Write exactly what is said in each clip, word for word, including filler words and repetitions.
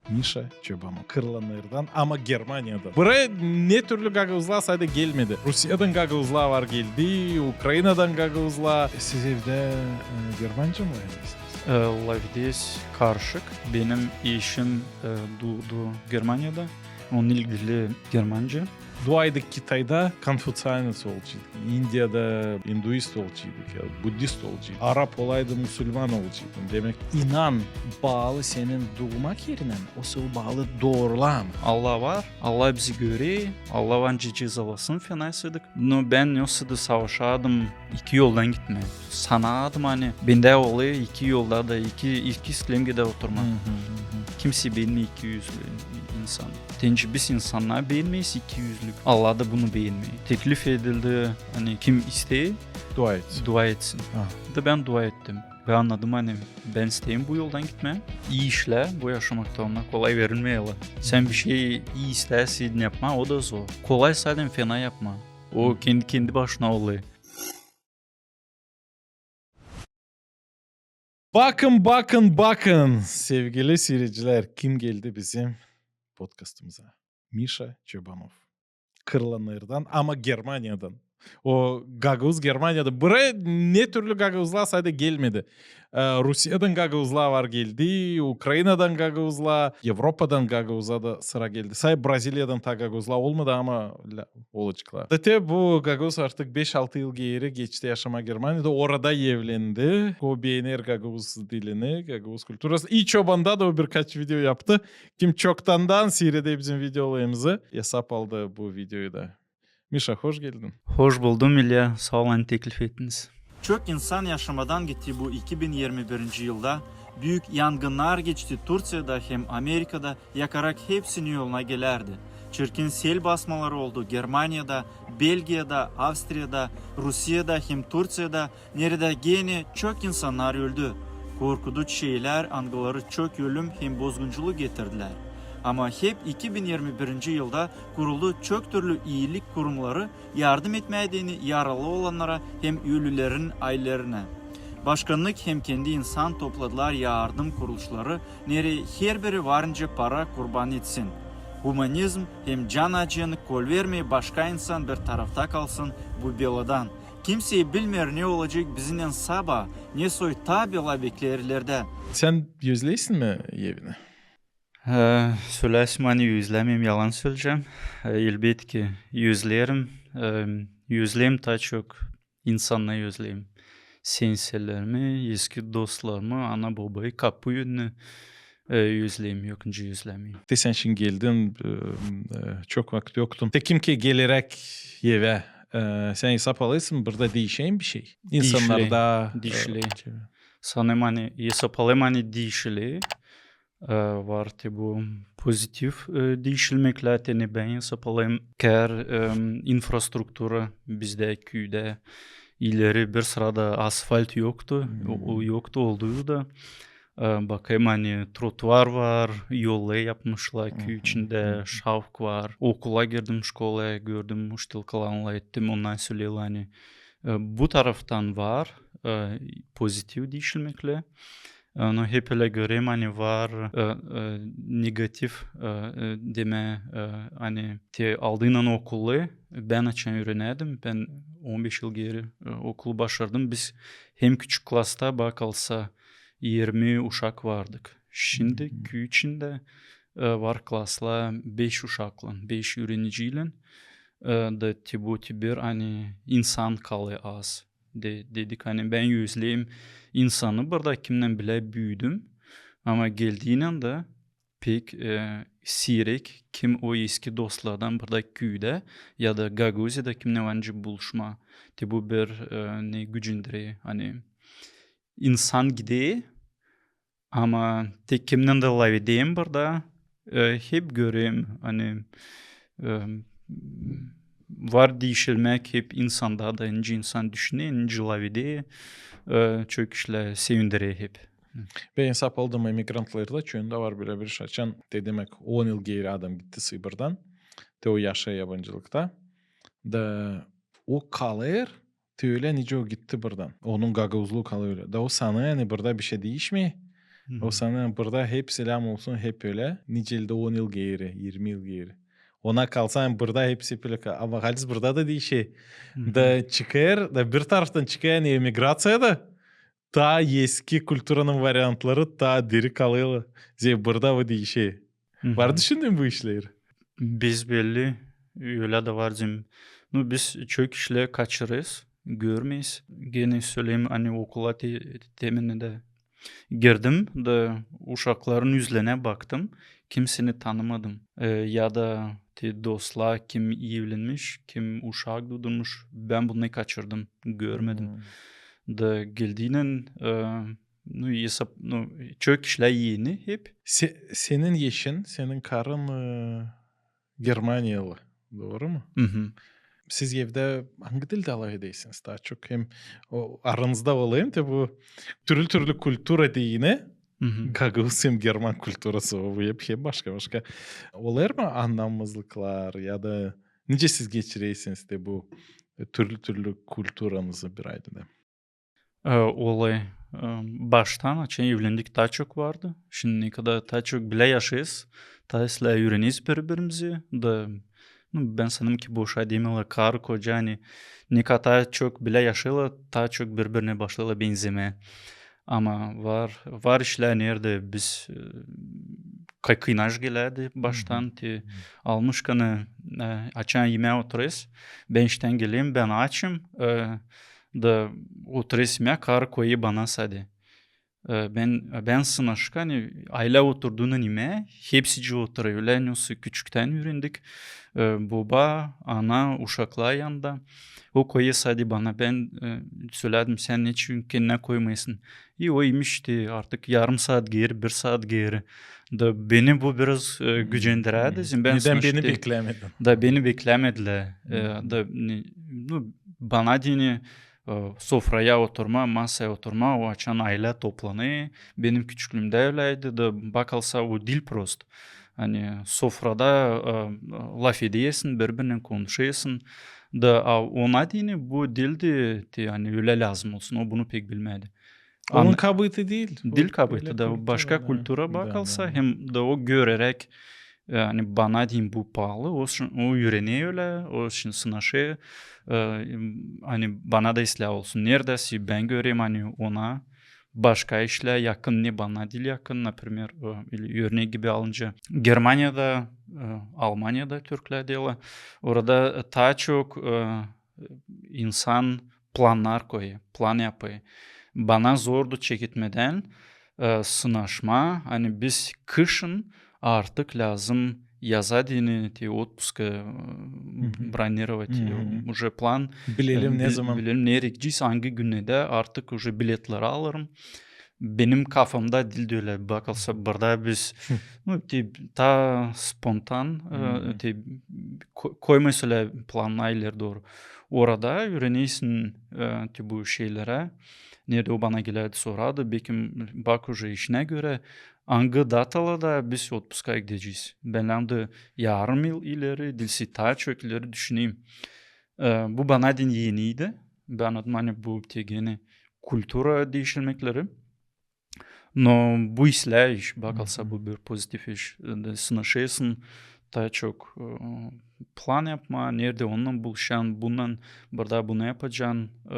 Mişa Çobanov. Kırılanlardan, ama Germaniyadan. Buraya ne türlü gagauzlar sayda gelmedi. Rusiyadan gagauzlar var, geldi, Ukraynadan gagauzlar. Siz evdä, e, germanca mı lafedäsiniz? E, lafederiz karışık. Benim eşim, e, duudu Germaniyada. Onun ilgili germanca. Dua edäk Kitayda konfutsianets olaceydık, İndiyada induist olaceydık, ya budist olaceydık, arap olaydı, musulman olaceydık. Demäk, inan baalı senin duumak erinän, o seni baalı doorulan. Allah var, Allah bizi görer, Allah var, nicä cezalasın fenaysaydaydık. No bän o sırada savaşardım iki yoldan gitmää. Sanardım, ani bendä olêr iki yolda da, iki, iki islemgedä oturmaa. Hı hı, hı hı. Kimsey beenmeer ikiyüzlü insan. Deyni biz insannar beenmeeriz ikiyüzlük. Allah da bunu beenmeer. Teklif edildi, ani kim isteer, dua etsin. Dua etsin. Ha. Da bän dua ettim. Bän annadım, ani bän isteerim bu yoldan gitmää. İi işlär, bu yaşamakta ona kolay verilmeer. Sän bişey ii istäsin yapmaa, o da zor. Kolay sadä fena yapmaa. O kendi, kendi başına olêr. Bakın, bakın, bakın, sevgili siiredicilär, kim geldi bizim podkastımıza. Mişa Çobanov. Kırılanlardan, ama Germaniyadan. O gagauz Germaniyada. Buraya ne türlü gagauzlar sayda gelmedi. E, Rusiyadan gagauzlar var, geldi, Ukraynadan gagauzlar, Evropadan gagauzlar da sıra geldi. Say Braziliyadan ta gagauzlar olmadı, ama la-, olaceklar. Da te bu gagauz artık beş-altı yıl geeri geçti yaşamaa Germaniyada. Orada evlendi. O beener gagauz dilini, gagauz kulturasını. İ Çobanda da o birkaç video yaptı. Kim çoktandan siireder bizim videolarımızı, esap aldı bu videoyu da. Mişa, hoş geldin. Hoş buldum, İlya. Saa ol, ani teklif ettiniz. Çok insan yaşamadan gitti bu iki bin yirmi birinci yılda. Büük yangınnar geçti Turtsiyada hem Amerikada, yakarak hepsini yoluna gelärdi. Çirkin sel basmaları oldu Germaniyada, Belgiyada, Avstriyada, Rusiyada hem Turtsiyada, neredä genä çok insannar öldü. Korkuduç şeylär, angıları çok ölüm hem bozgunculuk getirdilär. Ama hep iki bin yirmi birinci yılda kuruldu çok türlü iilik kurumları, yardım etmää deyni yaralı olannara hem ölülerin aylelerinä. Başkanlık hem kendi insan topladılar yardım kuruluşları, nereyi herbiri varınca para kurban etsin. Humanizm hem can acıyanı kolvermeer başka insan bir tarafta kalsın bu beladan. Kimsey bilmeer, ne olacek bizimnän sabaa, ne soy taa bela bekleer ileridä. Sän özleersin mi evini? E, sölärsem, ani özlämeerim, yalan söleyecäm. E, elbetki, özleerim. E, özleerim taa çok insannarı özleerim. Senselerimi, eski dostlarımı, ana-bobayı, kapu önünü, e, özleerim, yok nicä özlämeerim. Te sän şindi geldin, e, e, çok vakıt yoktun. Te kim ki geleräk evä, e, sän esap alêrsın, burada diişer mi bişey? İnsannarda, e, diişiler. Sanêrım, ani esap alêrım, ani diişiler. E, var te bu pozitiv, e, diişilmeklär, te ne bän esap alêrım, kär, e, infrastruktura bizdä küüdä ileri bir sırada asfalt yoktu, o, o yoktu, oldu da. E, bakêrım, ani trotuar var, yollar yapmışlar küü içindä, şavk var. Okula girdim, şkolaya, gördüm, muştilkalarla ettim, onnar sölelär, ani, e, bu taraftan var, e, pozitiv diişilmeklär. E, no hep ölä görerim, ani var, e, e, negativ, e, e, demää, e, ani te aldıynan okulu, bän açan üürenärdim, bän on beş yıl geeri, e, okulu başardım. Biz hem küçük klasta, bak, alsa, irmi uşak vardık. Şindi küü içindä, e, var klasla beş uşaklan, beş üüreniciylän, e, da te bu, te bir, ani insan kalêr az. De-, dedik, ani bän özleerim insanı burada, kimnän bilä büüdüm. Ama geldiynän dä pek, e, siirek, kim o eski dostlardan burada küüdä ya da Gagauziyada kimnän var nicä buluşmaa. Te bu bir, e, ne gücendirer, ani insan gider, ama te kimnän dä lafederim burada, e, hep görerim, ani, e, var diişilmäk hep insanda da, nicä insan düşüner, nicä lafeder, e, çok işlär sevindirer hep. Bän esap aldım, emigrantlarda çoyunda var bölä bir iş. Açan, te demäk, on yıl geeri adam gitti Sibirdan, te o yaşêêr yabancılıkta. Da o kalêr te ölä, nicä o gitti buradan. Onun gagauzluu kalêr ölä. Da o sanêr, ani burada bişey diişmeer. O zaman burada hep selam olsun, hep ölä. Nicä dä on yıl geeri, irmi yıl geeri. Ona kalsa, burada hepsi hep ölä. Ama halis burada da diişer. Da çıkêr, da bir taraftan çıkêr, ani emigraţiyada taa eski kulturanın variantları taa diri kalêr. Zerä burada o diişer. Var düşündüün bu işleri? Biz belli, ölä dä var bizim. Nu, biz çok işlär kaçırêrız, görmeeriz. Genä söleyim, ani okula te-, temenä dä girdim da uşakların üzlerä baktım, kimsini tanımadım. E, ya da te dostlar, kim evlenmiş, kim uşak duudurmuş, bän bunu kaçırdım, görmedim. Da geldiynän, e, nu, esap, nu, çok işlär eni hep. Se-, senin eşin, senin karın, e, Germaniyalı, dooru mu? Siz evdä angı dildä lafedärsiniz taa çok? Hem o aranızda olêr hem dä bu türlü-türlü kultura deyni, gagauz hem german kulturası, o bu hep, hep başka-başka. Olêr mu annamamazlıklar ya da nicä siz geçirersiniz dä bu, e, türlü-türlü kulturanızı bir aydada? E, olêr, e, baştan, açan evlendik, taa çok vardı. Şindi ne kadar taa çok bilä yaşêêrız, taa islää üüreneriz biri-birimizi. Da, nu, bän sanêrım ki, boşa demeerlär, karı-koca, ani ne kadar taa çok bilä yaşêêrlar, taa çok biri-birinä başlêêrlar benzemää. Ama var, var işlär, neredä biz, e, ka-, kıynaş gelärdi baştan, te almışkanı, e, açan imää oturêrız, bän iştän gelerim, bän açım, e, da oturêrız imää, karı koyêr bana sade. E, bän, bän sınaşka, ani aylä oturduunnan imää, hepsicii oturêr, ölä, ani küçüktän üürendik. E, boba, ana, uşaklar yanında. O koyêr sade bana, bän, e, söledim, sän neçin kendinä koymêêrsın? I o imiş te artık yarım saat geeri, bir saat geeri. Da beni bu biraz, e, gücendirärdi. Zerä bän... Nedän beni beklämedin? Da beni beklämedilär. E, da, ne, nu, bana deyni, e, sofraya oturmaa, masaya oturmaa, o açan aylä toplanêr. Benim küçüklüümdä öläydi, da bakarsa o diil prost. Ani sofrada, e, lafedärsin, biri-birindän konuşêrsın. Da, a ona deyni bu diildi te, ani ölä lääzım olsun, o bunu pek bilmärdi. Onun kabııtı diil. Diil kabııtı da, başka kultura bakarsa, hem dä o göreräk, e, ani bana deyni bu paalı, o şindi, o üürener ölä, o şindi sınaşêr, e, ani bana da islää olsun. Neredä sä bän görerim, ani ona başka işlär yakın, ne bana diil yakın, naprimer, e, örnek gibi alınca Germaniyada, e, Almaniyada türklär deyni, orada taa çok, e, insan plannar koyêr, plan yapêr. Bana zordu çeketmedän, e, sınaşmaa, ani biz kışın artık lääzım yaza deyni te otpuska, e, бронировать, e, уже plan, bilelim, e, ne zaman, bilelim nereyi gidecez, angı günnerdä artık уже biletleri alêrım. Benim kafamda diildi ölä, bakarsa burada biz, nu, te, taa spontan, e, te, ko-, koymêêrız ölä plannar ileri dooru. Orada üürenersin, e, te bu şeylerä. Neredä o bana gelärdi, sorardı, bekim bak уже işinä görä, angı datalarda biz otpuska gidecez. Bän lääzım yarım yıl ileri, diilse taa çok ileri düşüneyim. E, bu bana deyni eniydi. Bän annadım, ani bu te genä kultura diişilmekleri. No bu islää iş, bakarsa bu bir pozitiv iş. E, da sınaşêrsın, taa çok, e, plan yapmaa, neredä onunnan buluşan, bununnan, burada bunu yapacan. E,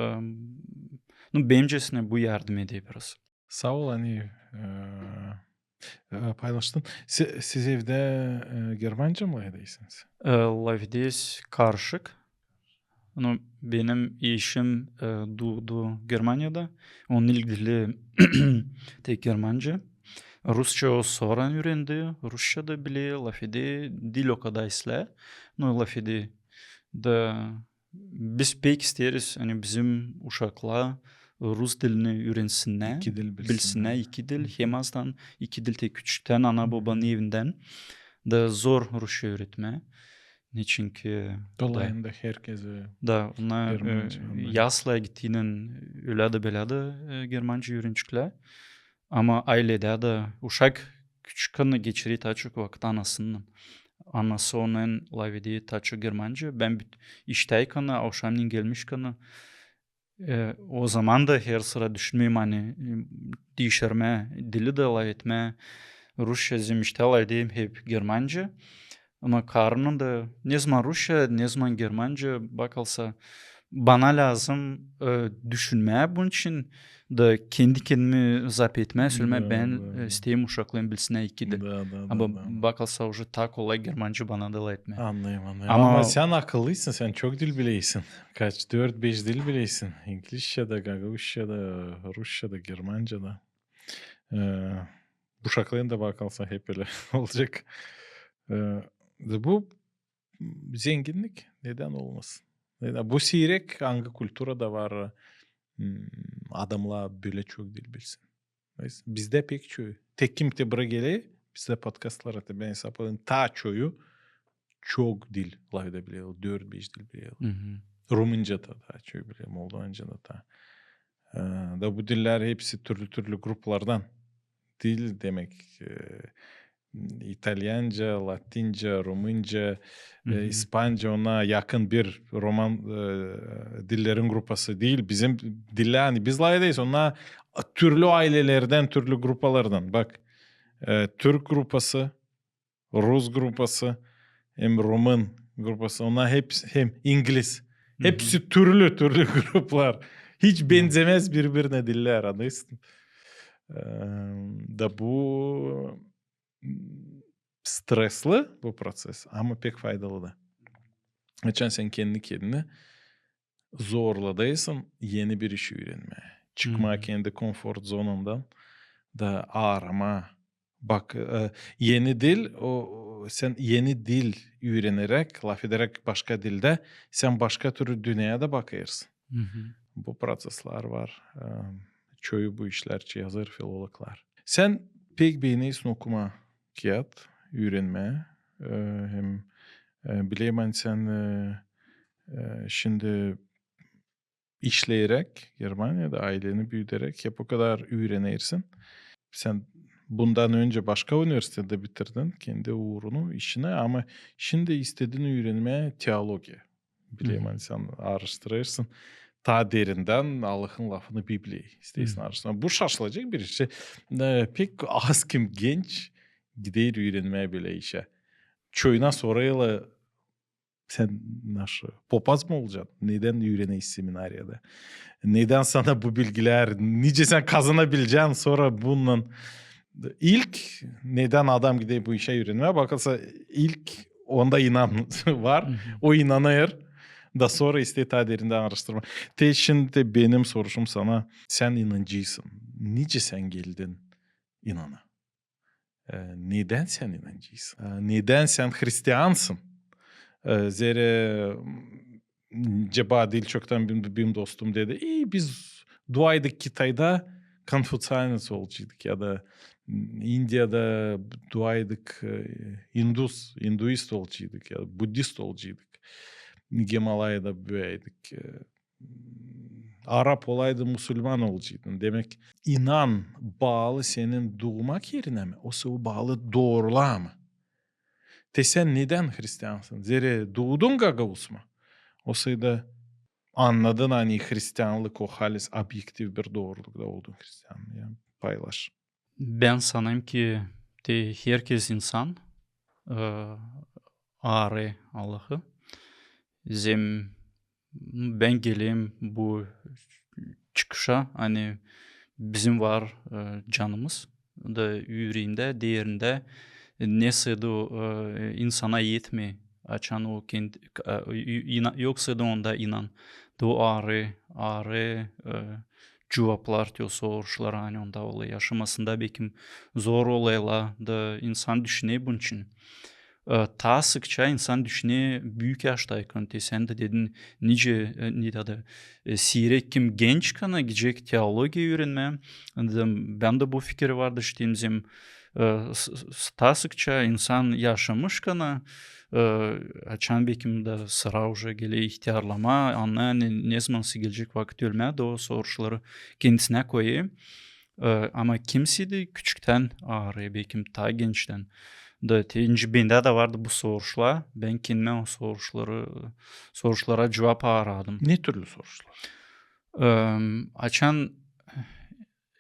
nu, bencesine bu yardım eder biraz. Saa ol, ani, e, e, paylaştın. Si-, siz evdä, e, germanca mı lafedärsiniz? E, lafederiz karışık. Nu, benim eşim, e, duudu Germaniyada. Onun ilk dili tek germanca. Rusça o sora üürendi. Rusça da biler, lafeder, diil o kadar islää. Nu, lafeder. Da biz pek isteeriz, ani bizim uşaklar rus dilini üürensinnär, bilsinnär, iki dil, hem azdan iki dil te küçüktän, ana-bobanın evindän. Da zor rusça üüretmää. Neçinki kolayında herkezi da ona, e, yaslaya gittiynän ölä dä bölä dä, e, germanca üüreneceklär. Ama ayledä dä uşak küçükkän geçirer taa çok vakıt anasınnan. Anası onunnan lafeder taa çok germanca. Bän bit-, iştäykan, avşamneyin gelmişkan, E, o zaman da her sıra düşünmeerim, ani, e, diişirmää dili da, lafetmää rusça, zerä iştä lafederim hep germanca. Ama karnımda nezaman rusça, nezaman germanca, bakalsa, bana lääzım, e, düşünmää bunun için da kendi-kendimä zapt etmää, sölemää, bän, e, isteerim uşaklarım bilsinnär iki dil. Ama bakalsa, uje taa kolay germanca bana da lafetmää. Annêêrım, annêêrım. Ama sän akıllısın, sän çok dil bilersin. Kaç, dört-beş dil bilersin. İngilizçä dä, gagauzça da, rusça da, germanca da. E, uşakların da bakalsa hep ölä olacek. E, bu zenginnik, nedän olmasın? Nedän? Bu siirek angı kulturada var, m, adamnar bölä çok dil bilsin. Bizdä pek çoyu. Tek kim te bura geler, bizdä podkastlar, te bän hesapladım, taa çoyu çok dil lafedebiler, dört-beş dil biler. Rumınca da taa çoyu biler, moldovanca da taa. E, da bu dillär hepsi türlü-türlü grupalardan. Dil demek, e, italyanca, latinca, rumınca, e, ispanca, ona yakın bir roman, e, dillerin grupası diil. Bizim dillär, ani biz lafederiz, onnar türlü aylelerdän, türlü grupalardan. Bak, e, türk grupası, rus grupası, hem rumın grupası, onnar hepsi, hem ingiliz. Hepsi türlü-türlü grupalar. Hiç benzemez biri-birinä dillär, annêêrsın. E, da bu, m, stresli bu proţes, ama pek faydalı da. Açan sän kendi-kendini zorladêrsın eni bir iş üürenmää. Çıkmaa kendi konfort zonandan da aaramaa. Bak, e, eni dil, o, o, sän eni dil üüreneräk, lafederäk başka dildä, sän başka türlü dünneyä dä bakêrsın. Bu proţeslär var. E, çoyu bu işlär için hazır filologlar. Sän pek beenersin okumaa kiyat, üürenmää, e, hem, e, bilerim, ani sän, e, e, şindi işleyeräk Germaniyada, ayleni büüderäk, hep o kadar üürenersin. Sän bundan önce başka universitettä bitirdin kendi uurunu, işini, ama şindi istedin üürenmää teologiya. Bilerim, ani sän aaraştırêrsın. Taa derindän Allahın lafını, Bibliyayı isteersin aaraştırmaa. Bu şaşılacek bir iş. E, pek az kim genç gider üürenmää bölä işä. Çoyuna sorêrlar, sän naşı, popaz mı olacan? Nedän üürenäsin seminariyada? Nedän sana bu bilgilär? Nicä sän kazanabilecän sora bundan? İlk nedän adam gider bu işä üürenmää? Bakarsa, ilk onda inan var. O inanêr. Da sora isteer taa derindän aaraştırmaa. Te şindi benim soruşum sana. Sän inancıysın. Nicä sän geldin inana? E, nedän sän inancıysın? E, nedän sän hristiansın? E, zerä, m, ceba diil çoktan bir, bir dostum dedi, e, biz duaydık Kitayda, konfuţianês olaceydık, ya da, m, İndiyada duaydık, e, indus, induist olaceydık, ya da budist olaceydık. Gimalayada büyüyeydik, e, arap olaydı, musulman olacaydın. Demek, inan baalı senin duumak erinä mi, osa o baalı doorulaa mı? Te sän nedän hristiansın? Zerä duudun gagauz mu? Osa da annadın, ani hristianlık o halis obyektiv bir dooruluk da oldun hristian. Ya, paylaş. Bän sanêrım ki, te herkez insan, e, aarêêr Allahı. Zerä bän gelerim bu çıkışa, ani bizim var, e, canımız da, üreendä, derindä, e, ne sıydı, e, insana etmeer, açan o kendi, e, ina-, yok sıydı onda inan. Da o aarêêr, aarêêr, e, cuvaplar te o soruşlara, ani onda olêr yaşamasında bekim zor olaylar da insan düşüner bunun için. E, taa sıkça insan düşüner büük yaştaykan, te sän dä dedin, nicä, e, ne dedi, e, siirek kim gençkana gidecek teologiya üürenmää. Da bän dä bu fikir vardı, şindi zerä, e, s-, s-, taa sıkça insan yaşamışkana, e, açan bekim da sıra uje geler ihtärlamaa, annêêr, ani nezaman sa gelecek vakıt ölmää, da o soruşları kendisinä koyêr. E, ama kimisi dä küçüktän aarêêr, bekim taa gençtän. Da te, nicä bendä dä vardı bu soruşlar. Bän kendimä o soruşları, soruşlara cuvap aaradım. Ne türlü soruşlar? Em, açan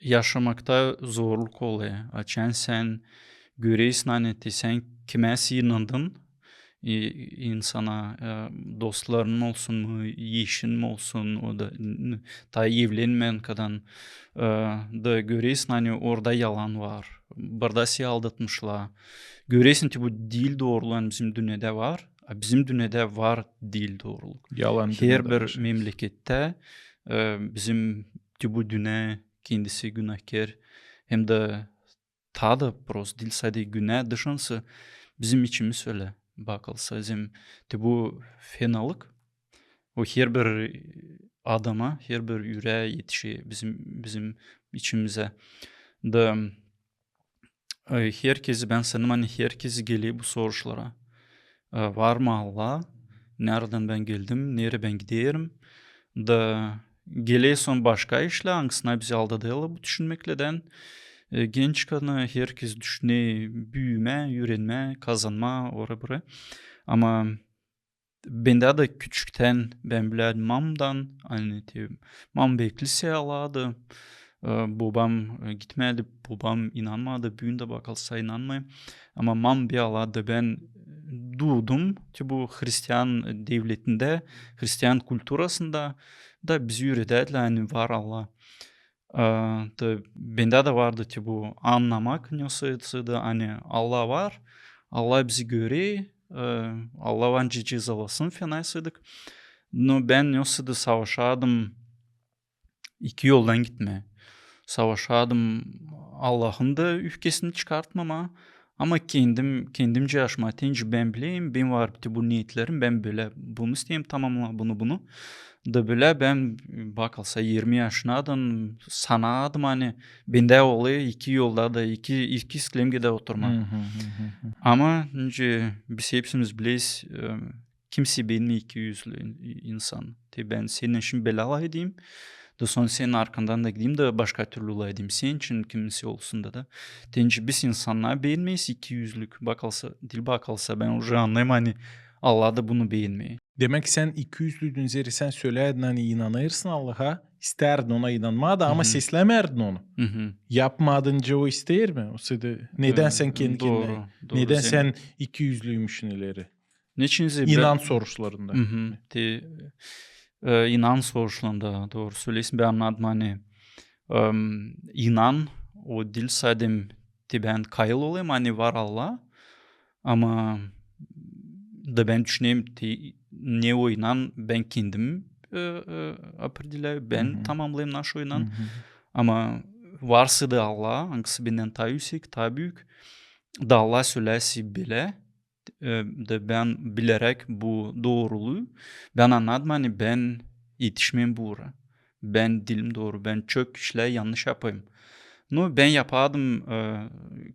yaşamakta zorluk olêr, açan sän görersin, ani te sän kimäsä inandın, i-, insana, e, dostların olsun mu, eşin mi olsun, o da n-, ta evlenmeyän kadan, e, da görersin, ani orada yalan var, burada seni aldatmışlar. Görersin, te bu diil dooruluk, ani bizim dünnedä var, a bizim dünnedä var diil dooruluk. Yalan dünnedä yaşêêrız. Herbir memlekettä, e, bizim te bu dünnä kendisi günahkär, hem dä taa da prost diil sade günah dışında, bizim içimiz ölä. Bakılsa, bizim te bu fenalık, o herbir adama, herbir üreä etişer bizim, bizim içimizä. Da, e, herkezi, bän sanêrım, ani herkezi geler bu soruşlara. E, var mı Allah? Neredän bän geldim? Nereyi bän giderim? Da geler son başka işlär, angısına bizi aldadêrlar bu düşünmekledän. E, genç kadını herkez düşüner büüyümää, üürenmää, kazanmaa, ora-bura. Ama bendä dä küçüktän bän bilärdim mamamdan, ani te, mamam bekli sä alaadı. E, bobam, e, gitmedi, bobam inanmadı, büün dä bakılsa inanmêêr. Ama mamam bir alaadı, bän duudum, te bu hristian devletindä, hristian kulturasında da bizi üüredärdilär, ani var Allah. E, da bendä dä vardı te bu annamak, ne olsa, ani Allah var, Allah bizi görer, e, Allah var, nicä cezalasın fenasıydık. No bän ne olsa da savaşardım iki yoldan gitmää. Savaşardım Allahın da üüfkesini çıkartmamaa, ama kendim, kendimcä yaşamaa. Te nicä bän bilerim, benim var te bu neetlerim, bän bölä bunu isteerim tamamnamaa, bunu, bunu. Da bölä bän, bakılsa, irmi yaşından sanardım, ani bendä olêr iki yolda da, iki, iki sklemgedä oturmaa. Ama nicä biz hepsimiz bileriz, e, kimsey beenmeer ikiyüzlü in-, insan. Te bän senin için bölä lafedeyim, da son senin arkandan da gideyim da başka türlü lafedeyim. Senin için kimsey olsun da, da. Te nicä biz insannar beenmeeriz ikiyüzlük. Bakılsa, diil bakılsa, bän uje annêêrım, ani Allah da bunu beenmeer. Demäk, sän ikiyüzlüdün zerä sän sölädin, ani inanêrsın Allaha, istärdin ona inanmaa da, ama seslämärdin onu. Yapmadın nicä o isteer mi? O sırada nedän sän kendi kendinä, nedän sän ikiyüzlüymüşün ileri? Neçin zerä? İnan soruşlarında. Te, e, inan soruşlarında, dooru söleersin, bän annadım, ani, em, inan, o diil sade te bän kayıl olayım, ani var Allah, ama da bän düşünerim, te, ne o inan, bän kendim, e, e, определяю, bän tamamnêêrım, naşey o inan. Ama varsa da Allah, angısı bendän taa üüsek, taa büük, da Allah sölärsa bölä, e, da bän bileräk bu dooruluu, bän annadım, ani bän etişmeerim bura. Bän diilim dooru, bän çok işlär yannış yapêrım. No, bän yapardım, e,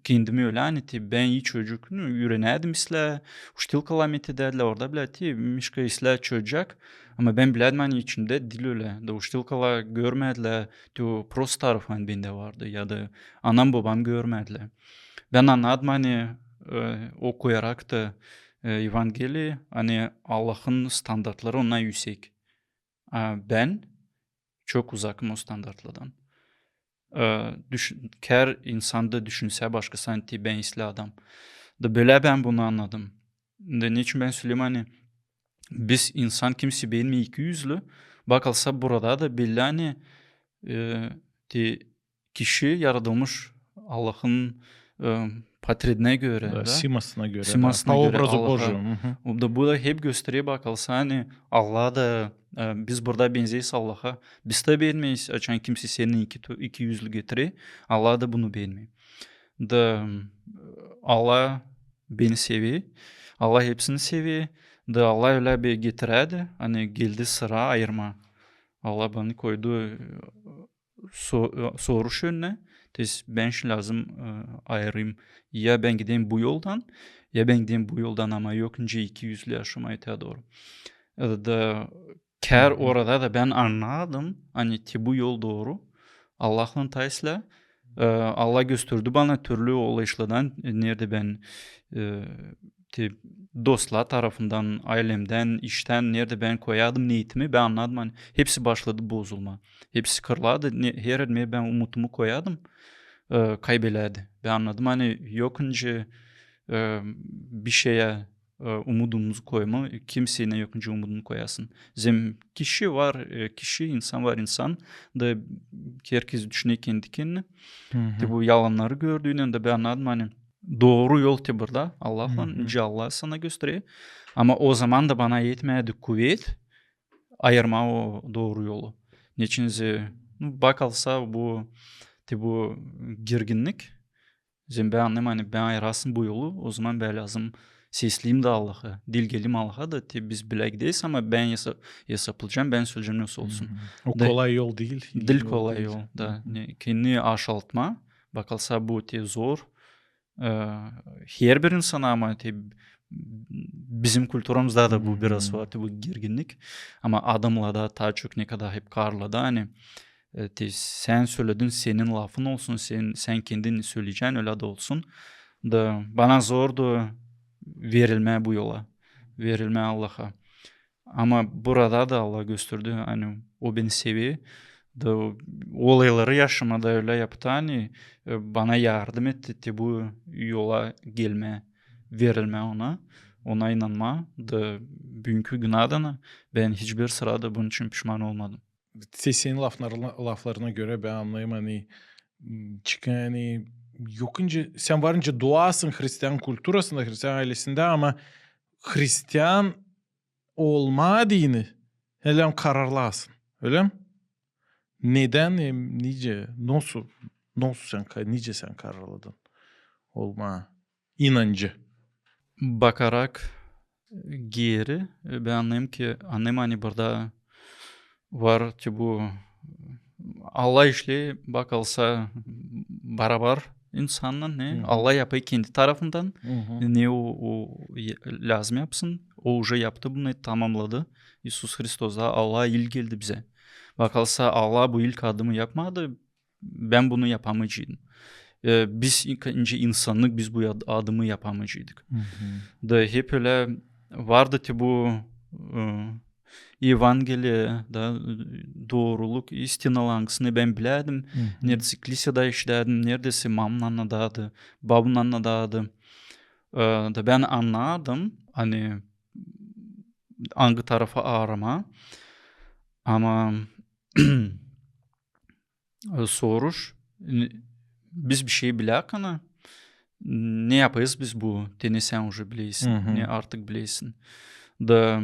kendimi ölä, ani te bän ii çocuk, no, üürenärdim islää, uçtilkalar metedärdilär, orada bilärdim, te, Mişka islää çocuk, ama bän bilärdim, ani içimdä diil ölä. Da uçtilkalar görmedilär, te o prost tarafı, ani bendä vardı, ya da anam-bobam görmedilär. Bän annadım, ani, e, okuyarak da, e, Evangeliyi, ani Allahın standartları ondan üüsek. A bän çok uzakım o standartlardan. E, düş-, kär insan da düşünsä başkası, ani te bän islää adam. Da bölä bän bunu annadım. Da neçin bän söleerim, ani biz insan kimsey beenmeer ikiyüzlü. Bakılsa burada da belli, ani, e, te kişi yaradılmış Allahın, e, portredinä görä, da, simasına görä, simasına görä, по образу Божьему. O da, bu da hep gösterer, bakılsa, ani Allah da, e, biz burada benzeriz Allaha. Biz dä beenmeeriz, açan kimsey seni iki tu-, ikiyüzlü getirer. Allah da bunu beenmeer. Da, e, Allah beni sever. Allah hepsini sever. Da Allah ölä bir getirärdi, ani geldi sıra ayırmaa. Allah beni koydu, e, so-, e, soruş önünä. Te bän şindi lääzım, e, ayırayım. Ya bän gideyim bu yoldan, ya bän gideyim bu yoldan, ama yok nicä ikiyüzlü yaşamaa, te dooru. E, da kär orada da bän annadım, ani te bu yol dooru. Allahlan taa islää. E, Allah gösterdi bana türlü olayışlardan, e, neredä bän, e, te, dostlar tarafından, aylemdän, iştän, neredä bän koyardım neetimi, bän annadım, ani hepsi başladı bozulmaa. Hepsi kırılardı, ne, herär, neredä bän umudumu koyardım, e, kaybelerdi. Bän annadım, ani yok nicä, e, bişeyä, e, umudumuzu koymaa, kimseydän yok nicä umudunu koyasın. Zerä kişi var, e, kişi, insan var, insan, da herkez düşüner kendi-kendinä. Te bu yalannarı gördüynän dä bän annadım, ani dooru yol te burada, Allahlan, nicä Allah sana gösterer. Ama o zaman da bana etmärdi kuvet ayırmaa o dooru yolu. Neçin zerä, nu, bakarsa bu, te bu girginnik, zerä bän annêêrım, ani bän ayırasın bu yolu, o zaman bän lääzım sesleyim dä Allaha, dilgelim Allaha da, te biz bilä gideriz, ama bän esa-, esaplayacam, bän söleyecäm, nesoy olsun. O kolay yol diil. Diil kolay yol, da. Ne, kendini aşaltmaa, bakarsa bu te zor, e, herbir insana, ama te bizim kulturamızda da bu biraz var, te bu girginnik. Ama adamlarda taa çok, ne kadar hep karılarda, ani, e, te sän söledin, senin lafın olsun, sän, sän kendin söleyecän, ölä dä olsun. Da bana zordu verilmää bu yola, verilmää Allaha. Ama burada da Allah gösterdi, ani o beni sever. Da o olayları yaşamaa da ölä yaptı, ani, e, bana yardım etti te bu yola gelmää, verilmää ona, ona inanmaa. Da büünkü günä dä bän hiçbir sırada bunun için pişman olmadım. Senin laflarına, laflarına görä bän annêêrım, ani, m, çıkın, ani, yok nicä, sän var nicä duasın hristian kulturasında, hristian aylesindä, ama hristian olmaa deyni hälä kararlarsın, ölä mi? Nedän, em, nicä, nosu, nosu sän ka-, nicä sän kararladın olmaa inancı? Bakarak geeri, e, bän annêêrım ki, annêêrım, ani burada var te bu, Allah işleer, bakarsa, barabar insannan, ne? Allah yapêr kendi tarafından, ne o, o lääzım yapsın, o uje yaptı bunu, tamamnadı. İisus Hristos da Allah ilk geldi bizä. Bakarsa, Allah bu ilk adımı yapmadı, bän bunu yapamayaceydım. E, biz ilk önce insanlık, biz bu ad-, adımı yapamayaceydık. Da hep ölä vardı te bu, e, Evangeliya, da, e, dooruluk, istinalar, angısını bän bilärdim. Neredä kliseedä işlärdim, neredä mamnanna daydı, babnanna daydı. E, da bän annardım, ani angı tarafı aaramaa. Ama e, soruş, n-, biz bişey biläkana, ne yapêrız biz bu, te ne sän uje bilersin, ne artık bilersin. Da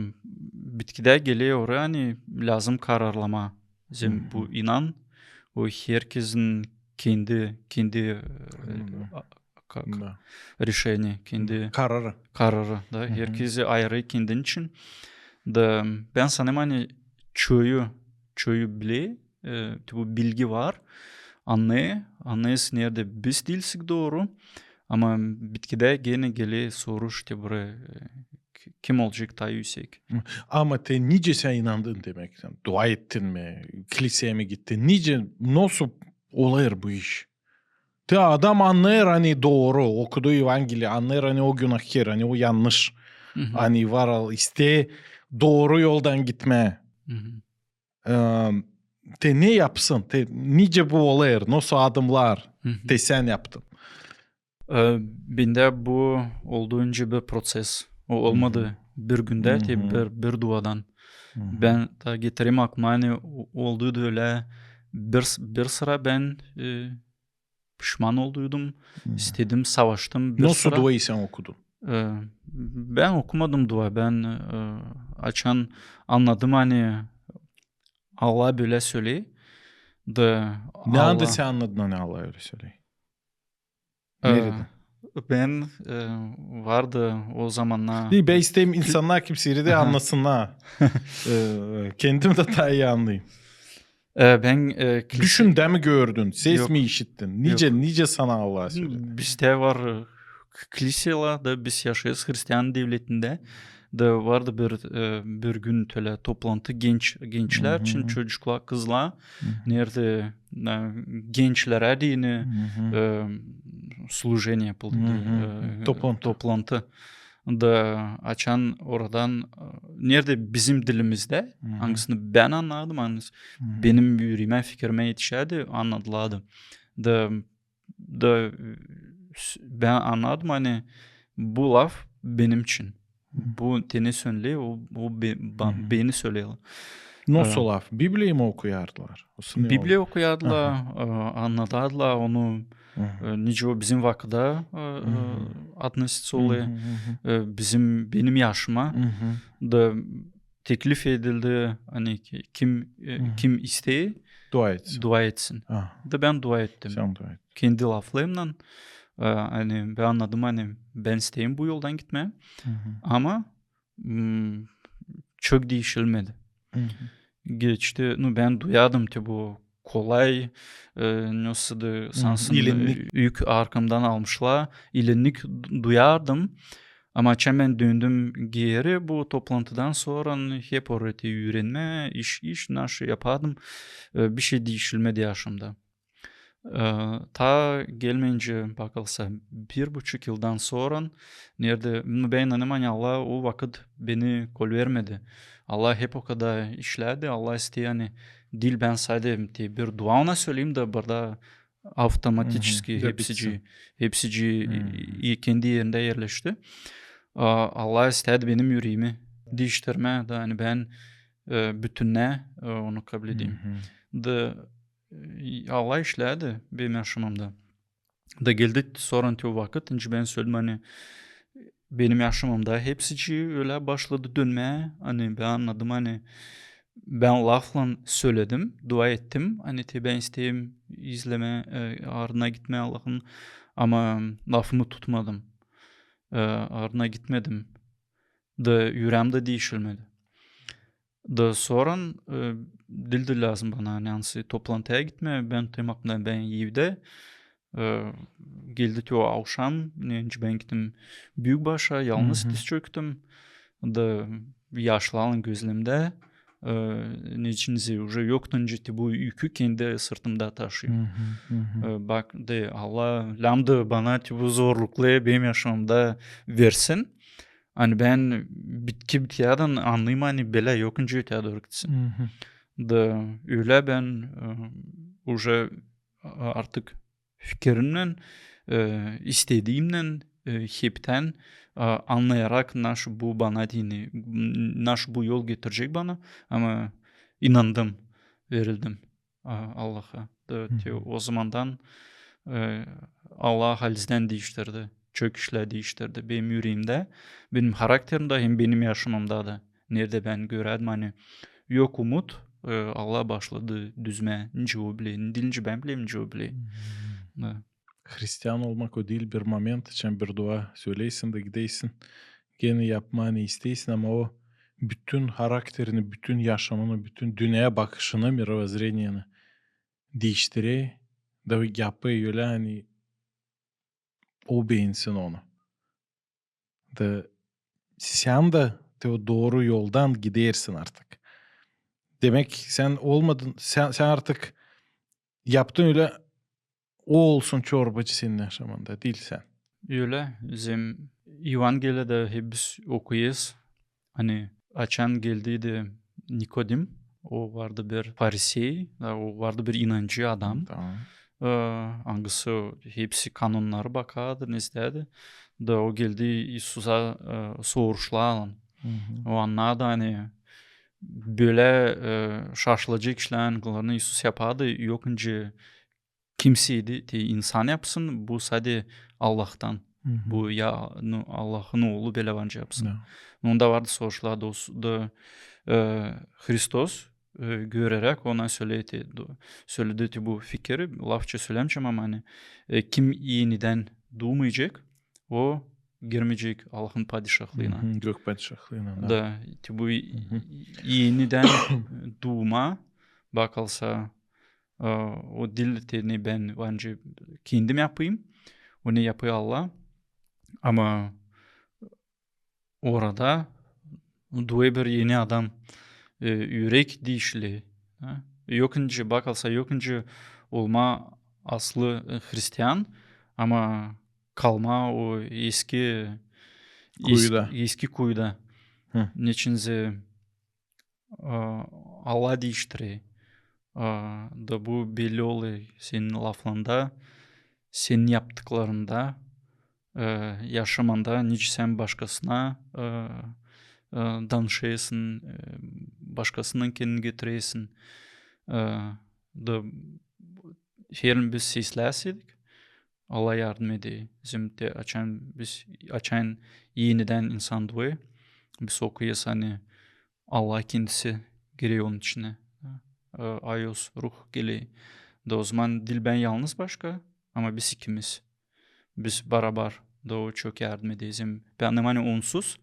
bitkidä geler oraya, ani lääzım kararlamaa. Zerä bu inan, o herkezin kendi, kendi, e, a-, ka-, ka-, решение, kendi kararı. Kararı, da, herkezi ayırêr kendin için. Da bän sanêrım, ani çoyu, çoyu biler, e, te bu bilgi var. Annêêr, annêêrsın, neredä biz diilsik dooru. Ama bitkidä genä geler soruş, te burayı, e, k-, kim olacek taa üüsek? Ama te nicä sän inandın demäk? Sän dua ettin mi? Kliseeyä mi gittin? Nicä, nosu olêr bu iş? Te adam annêêr, ani dooru, okudu Evangeliya, annêêr, ani o günahkär, ani o yannış. Ani var al, isteer dooru yoldan gitmää. E, te ne yapsın? Te nicä bu olêr? Nosu adımnar te sän yaptın? E, bendä bu oldu önce bir proţes. O olmadı bir gündä, te bir, bir duadan. Bän taa getirerim aklıma, ani o-, oldu da ölä bir s-, bir sıra bän, e, pişman olduydum, istedim, savaştım bir sıra. Nosu duayı sän okudun? E, bän okumadım dua. Bän, e, açan annadım, ani Allah bölä söleer, da... Neredä sän annadın, ani Allah ölä söleer? E, neredä? Bän, e, vardı o zamannar. Bän isteerim, insannar kimsä dä annasınnar. E, kendim dä taa ii annayım. E, bän, e, klise... Düşündä mi gördün, ses mi işittin? Nicä, nicä sana Allah söledi? Bizdä var, e, k-, kliseler, da biz yaşêêrız hristian devletindä. Da vardı bir, e, bir gün tölä toplantı genç, gençlär için, çocuklar, kızlar, neredä, e, gençlerä deyni, e, служение yapıldı, e, toplantı. Da açan oradan, e, neredä bizim dilimizdä, angısını bän annadım, angısı benim üreemä, fikirimä etişärdi, annadılardı. Da, da, e, s-, bän annadım, ani bu laf benim için. Bu te ne söley, o, o be-, ba-, beni söley. Nasıl laf? Bibliya mı okuyardılar? Bibliya okuyardılar, e, annadardılar onu, e, nicä o bizim vakıda, e, e, относится olêr. E, bizim, benim yaşıma da teklif edildi, ani ki-, kim, e, kim isteer, dua etsin. Dua etsin. Da bän dua ettim. Sän dua ettin. Kendi laflarımnan, e, ani bän annadım, ani bän isteerim bu yoldan gitmää. Ama, m, çok diişilmedi. Geçti, nu, bän duyardım te bu kolay, e, nasıl da sansın, e, ük arkamdan almışlar, ilinnik du-, duyardım. Ama açan bän döndüm geeri bu toplantıdan sora, hep orada üürenmää, iş, iş, naşı yapardım, e, bişey diişilmedi yaşamda. E, taa gelmeyincä, bakılsa, bir buçuk yıldan sora, neredä, nu, bän inanêrım, ani Allah o vakıt beni kolvermedi. Allah hep okudar işlärdi, Allah isteer, ani diil bän sade te bir dua ona söleyim da burada avtomatiçeski hepsicii, hepsicii, e, kendi erindä erleşti. A, Allah istärdi benim üreemi diiştirmää, da, ani bän, e, bütünnä, e, onu kabledeyim. Da, e, Allah işlärdi benim yaşamamda. Da geldi sora te o vakıt, nicä bän söledim, ani benim yaşamamda hepsicii ölä başladı dönmää, ani bän annadım, ani bän laflan söledim, dua ettim, ani te bän isteerim izlemää, e, ardına gitmää Allahın, ama lafımı tutmadım, e, ardına gitmedim. Da üreem dä diişilmedi. Da sora, e, diildi lääzım bana, ani, ansı toplantıya gitmää, bän tutêrdım aklımda, bän evdä, e, geldi te o avşam, neredä bän gittim büük başa, yalnız diz çöktüm. Da yaşlarlan gözlemdä, e, neçin zerä uje yoktu, nicä te bu ükü kendi sırtımda taşıyım. E, bak, da Allah lääzımdı bana te bu zorlukları benim yaşamamda versin. Ani bän bitki bitärdan annêêrım, ani bölä yok nicä öteyä dooru gitsin. Da ölä bän, e, uje, e, artık fikirimnän, e, istediimnän, e, heptän, e, annayarak, naşı bu bana deyni, naşı bu yol getirecek bana, ama inandım, verildim, a, Allaha. Da te o zamandan, e, Allah halizdän diiştirdi. Çok işlär diiştirdi benim üreemdä, benim harakterimdä hem benim yaşamamda da. Neredä bän görärdim, ani yok umut, e, Allah başladı düzmää, nicä o bilä, diil nicä bän bilerim, nicä o bilä. Da. Hristian olmak o diil bir moment, açan bir dua söleysin da gideysin. Genä yapmaa ne isteysin, ama o bütün harakterini, bütün yaşamını, bütün dünnä bakışını, мировоззрениеni diiştirer, da yapêr ölä, ani o beensin onu. Da sän dä te o dooru yoldan gidersin artık. Demäk, sän olmadın, sän, sän artık yaptın ölä, o olsun çorbacı senin yaşamanda, diil sän. Ölä, bizim Evangeliyada hep biz okuyêrız, ani açan geldiydi Nikodim, o vardı bir farisey, da o vardı bir inancı adam. Tamam. E, angısı hepsi kanonnarı bakardı, ne isteerdi. Da o geldi İisusa, e, soruşlarlan. O annardı, ani bölä, e, şaşılacek işlär, angılarını İisus yapardı, yok nicä kimseydi, te insan yapsın, bu sade Allahtan. Bu ya, nu, Allahın oolu bölä ancak yapsın. Da. Onda vardı soruşlar da, o s-, da, e, Hristos, e, göreräk ona söledi, do-, söledi te bu fikiri, lafça sölämeyecäm, ama ani, e, kim enidän duumayacek, o girmeyecek Allahın padişahlıına. Gök padişahlıına, da. Da, te bu enidän duuma bakılsa, e, o diil te ne bän ancak kendim yapayım, o ne yapêr Allah. Ama orada duuêr bir eni adam, e, ürek diişiler, ha? Yok nicä, bakılsa, yok nicä olmaa aslı, e, hristian, ama kalmaa o eski Kuyuda. Eski kuyuda. Hı. Neçin zerä, e, Allah diiştirä. E, da bu belli olêr senin laflarında, senin yaptıklarında, e, yaşamanda, nicä sän başkasına, e, e, danışêrsın, e, başkasından kendini götürersin. E, da herin biz sesläseydik, Allah yardım edä. Bizim te açan biz, açan enidän insan duêr, biz okuyêrız, ani Allah kendisi girer onun içinä. E, Ayos, Ruh geler. Da ozaman diil bän yalnız başka, ama biz ikimiz. Biz barabar. Da o çok yardım eder. Zerä bän, ani onsuz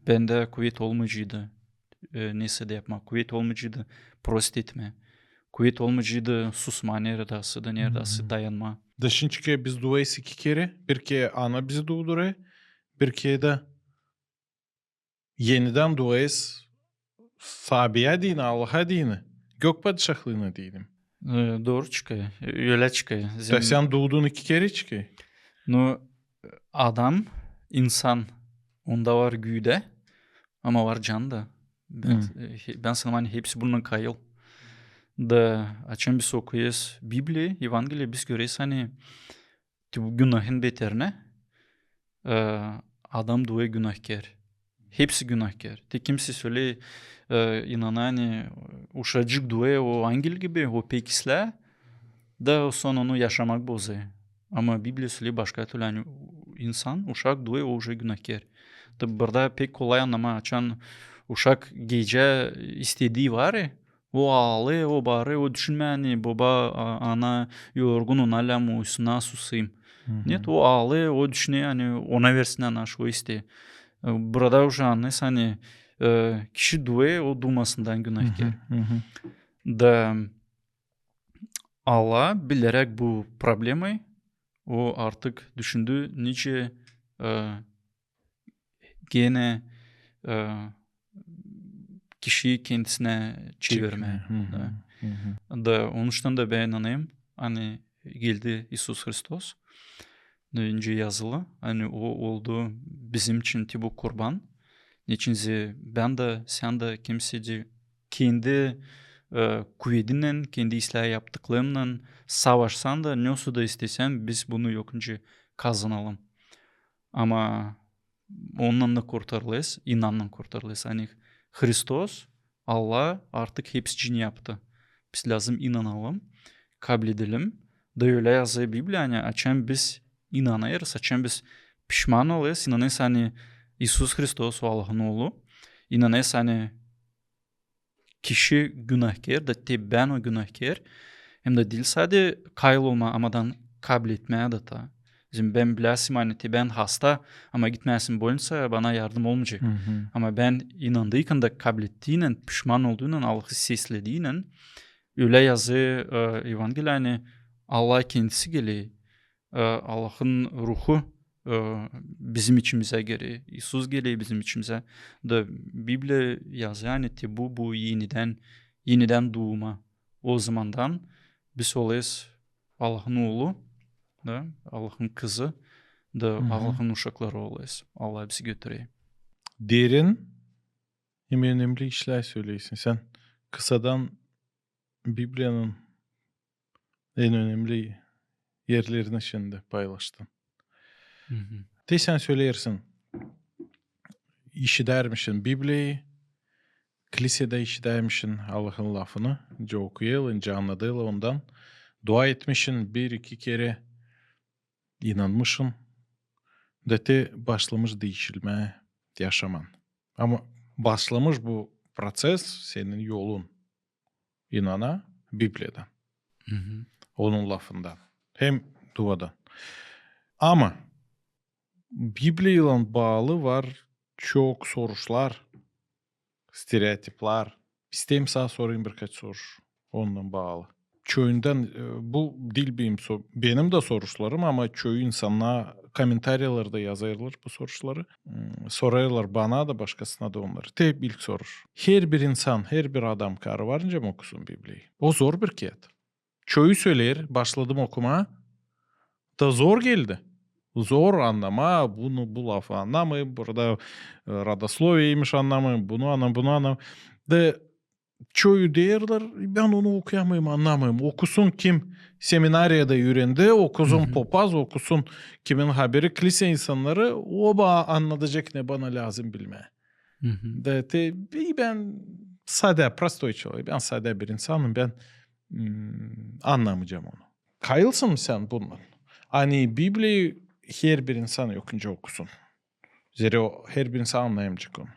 bendä kuvet olmayaceydı, e, neysä dä yapmaa. Kuvet olmayaceydı prost etmää. Kuvet olmayaceydı susmaa neredäsä da, neredäsä dayanmaa. Da şindi biz duêrız iki kerä. Bir kerä ana bizi duudurêr, bir kerä dä enidän duêrız Sabiya deyni, Allaha deyni, gök padişahlıına deyni. E, dooru çıkêr. Ölä çıkêr. Zerä sän duudun iki kerä, çıkêr. Nu, adam, insan, onda var güü dä, ama var can da. Bän, e, he-, bän sanêrım, ani hepsi bundan kayıl. Da açan biz okuyêrız Bibliya, Evangeliya, biz göreriz, ani te bu günahın beterinä, e, adam duêr günahkär. Hepsi günahkär. Te kimisi söley, e, inanêr, ani uşacık duêr o angel gibi, o pek islää, da o sora onu yaşamak bozêr. Ama Bibliya söley başka türlü, ani insan, uşak duêr, o uje günahkär. Da burada pek kolay annamaa, açan uşak gecä istedii var, e, o aalêr, o baarêr, o düşünmeer, ani boba, a-, ana yorgun, ona lääm uyusun, susayım. Нет, o aalêr, o düşüner, ani ona versinnär naşı o isteer. E, burada uje annêêrsın, ani, e, kişi duêr, o duumasından günahkär. Da Allah bileräk bu problemayı, o artık düşündü, nicä, e, genä, e, kişiyi kendisinä çevirmää. Da onuştan da bän inanêrım, ani geldi İisus Hristos, da öncä yazılı, ani o oldu bizim için te bu kurban. Neçin zerä bän dä, sän dä, kimisi dä kendi, e, kuvedinän, kendi islää yaptıklarınnan savaşsan da, ne olsa da istesän, biz bunu yok nicä kazanalım. Ama onunnan da kurtarılêrız, inannan kurtarılêrız. Ani Hristos, Allah artık hepsicini yaptı. Biz lääzım inanalım, kabledelim. Da ölä yazêr Bibliya, ani açan biz inanêrız, açan biz pişman olêrız, inanêrız, ani İisus Hristos o Allahın Oolu, inanêrız, ani kişi günahkär, da te bän o günahkär. Hem dä diil sade kayıl olmaa, ama da kabletmää dä taa. Zerä bän bilerim, ani te bän hasta, ama gitmeersin bolniţaya, bana yardım olmayacek. Ama bän inandıykan da, kablettiynän, pişman olduynan, Allahı seslediynän, ölä yazêr, e, Evangeliya, ani Allah kendisi geler, e, Allahın Ruhu, e, bizim içimizä geler, İisus geler bizim içimizä. Da Bibliya yazêr, ani te bu, bu enidän, enidän duuma. O zamandan biz olêrız Allahın oolu, da, Allahın kızı, da Allahın uşakları olêrız. Allah bizi götürer. Derin hem önemli işlär söleersin. Sän kısadan Bibliyanın en önemli erlerini şindi paylaştın. Te sän söleersin, işidärmişin Bibliyayı, klisedä işidärmişin Allahın lafını, nicä okuyêrlar, nicä annadêrlar ondan. Dua etmişin bir-iki kerä, inanmışın, da te başlamış diişilmää yaşaman. Ama başlamış bu proţes senin yolun. İnanmaa Bibliyadan. Onun lafından. Hem duadan. Ama Bibliyaylan baalı var çok soruşlar, stereotiplär. İsteerim sana sorayım birkaç soruş onunnan baalı. Çoyundan, e, bu diil benim so-, benim dä soruşlarım, ama çoyu insannar komentariyalarda yazêrlar bu soruşları. Hmm, sorêrlar bana da, başkasına da onnarı. Te ilk soruş. Herbir insan, herbir adam karı var nicä mi okusun Bibliyayı? O zor bir kiyat. Çoyu söleer, başladım okumaa, da zor geldi. Zor annamaa, bunu, bu lafı annamêêrım, burada, e, rodosloviyeymiş annamêêrım, bunu annamêêrım, bunu annamêêrım. Da çoyu deerlär, bän onu okuyamêêrım, annamêêrım. Okusun kim seminariyada üürendi, okusun popaz, okusun kimin haberi, klise insannarı, o bana annadacek ne bana lääzım bilmää. Da te, bän sadä, prostoy çoluk, bän sadä bir insanım, bän, mm, annamayacam onu. Kayılsın mı sän bundan? Ani Bibliya herbir insan yok nicä okusun. Zerä o herbir insan annayamayacek onu.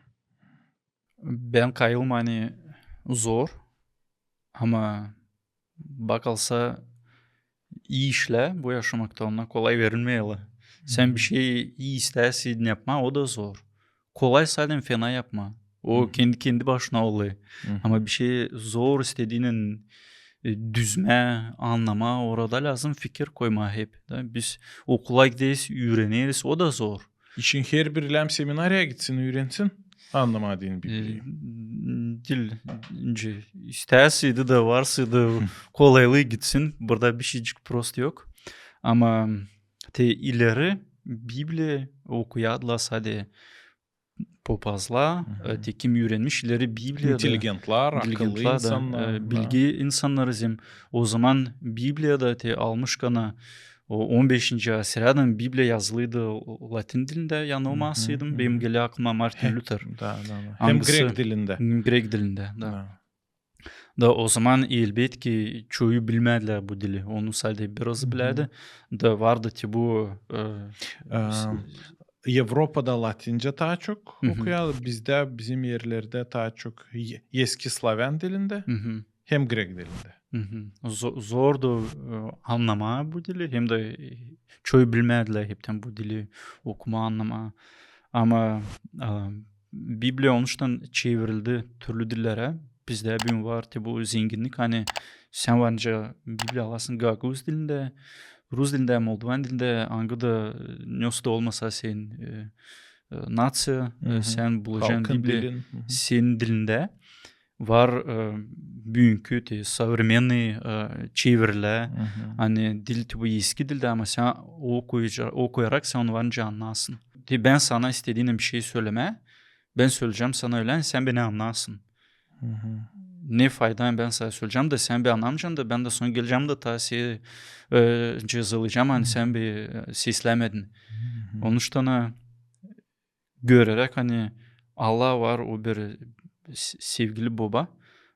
Bän kayılmêêrım, ani zor. Ama bakarsan, ii işlär bu yaşamakta, onnar kolay verilmeer. Sän bir şey ii isteersin yapmaa, o da zor. Kolay sadä fena yapmaa. O kendi, kendi başına olêr. Ama bir şey zor istediinän, e, düzmää, annamaa, orada lääzım fikir koymaa hep. Da biz okula gideriz, üüreneriz, o da zor. İçin herbir lääzım seminariyaya gitsin, üürensin annamaa deyni Bibliyayı. E, diil, nicä isteersiydi da, varsıydı, kolaylıı gitsin. Burada bir şeycik prost yok. Ama te ileri Bibliya okuyardılar sadä popazlar, e, te kim üürenmiş ileri Bibliyada. İntelligentlär, akıllı insannar, e, bilgi insannarı zerä. O zaman Bibliyada te almışkana, o on beşinci asırdan Bibliya yazılıydı latin dilindä, yanılmasaydım, benim geler aklıma Martin Luther. Da, da, da. Hem grek dilindä. Grek dilindä, da. Da o zaman, elbetki, çoyu bilmärdilär bu dili. Onu sadä biraz bilärdi. Da vardı te bu, e, Evropada latincä taa çok okuyardı, bizdä, bizim erlerdä taa çok e-, eski slavän dilindä hem grek dilindä. Zo-, zordu, e, annamaa bu dili, hem dä, e, çoyu bilmärdilär hepten bu dili okumaa, annamaa. Ama, e, Bibliya onuştan çevirildi türlü dillerä. Bizdä büün var te bu zenginnik, ani sän var nicä Bibliya alasın gagauz dilindä, rus dilindä, moldovan dilindä, angıda, e, nesoy da olmasa senin, e, e, naţiya, e, sän bulacan Bibliya senin dilindä. Var, e, büünkü te современный, e, çevirilär, ani dil te bu eski dildä, ama sän okuyarak sän onu var nicä annasın. Te bän sana istediinän bir şey sölemää, bän söleyecäm sana ölä, sän beni annasın. Ne fayda bän sana söleyecäm da sän beni annamayacan da bän dä sona gelecäm da taa seni, e, cezalayacam, ani sän beni, e, seslämedin. Onuştan, e, göreräk, ani Allah var, o bir s-, sevgili boba,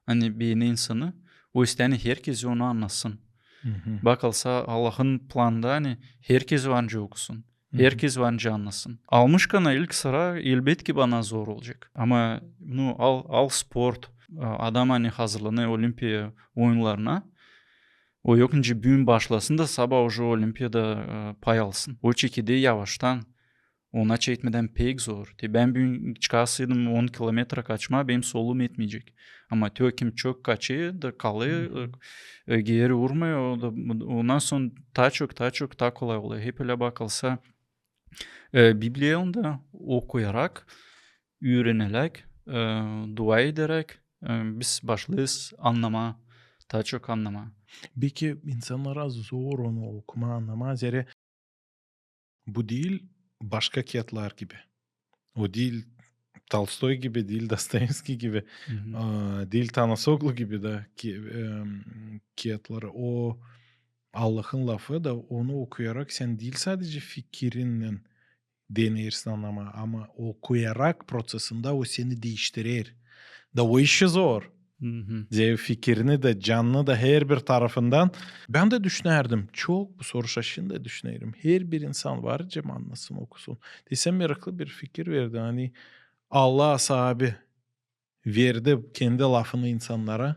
ani beener insanı, o isteer, ani herkezi onu annasın. Bakarsan, Allahın planında, ani herkezi var nicä okusun. Herkezi var nicä annasın. Almışkana ilk sıra, elbetki, bana zor olacek. Ama, nu, al, al sport, e, adam, ani hazırlanêr Olimpiya oyunlarına, o yok nicä büün başlasın da sabaa uje Olimpiyada, e, pay alsın. O çekeder yavaştan. Ona çekmedän pek zor. Te bän büün çıkasaydım on kilometra kaçmaa, benim solum etmeyecek. Ama te o kim çok kaçêr da kalêr, e, e, geeri urmêêr, o da, ondan sora taa çok, taa çok, taa kolay olêr. Hep ölä bakarsa, e, Bibliyanı da okuyarak, üüreneräk, e, dua ederäk, e, biz başlêêrız annamaa, taa çok annamaa. Beki insannara zor onu okumaa, annamaa, zerä bu diil başka kiyatlar gibi. O diil Tolstoy gibi, diil Dostoyevskiy gibi, a, diil Tanasoglu gibi da ki-, em, kiyatları. O Allahın lafı da, onu okuyarak sän diil sadecä fikirinnän deneersin annamaa, ama okuyarak prosesindä o seni diiştirer. Da o işi zor. Zerä fikirini dä, canını da herbir tarafından. Bän dä düşünärdim, çok bu soruşa şindi düşünerim. Herbir insan var nicä annasın, okusun. Te sän meraklı bir fikir verdin, ani Allah saabi verdi kendi lafını insannara,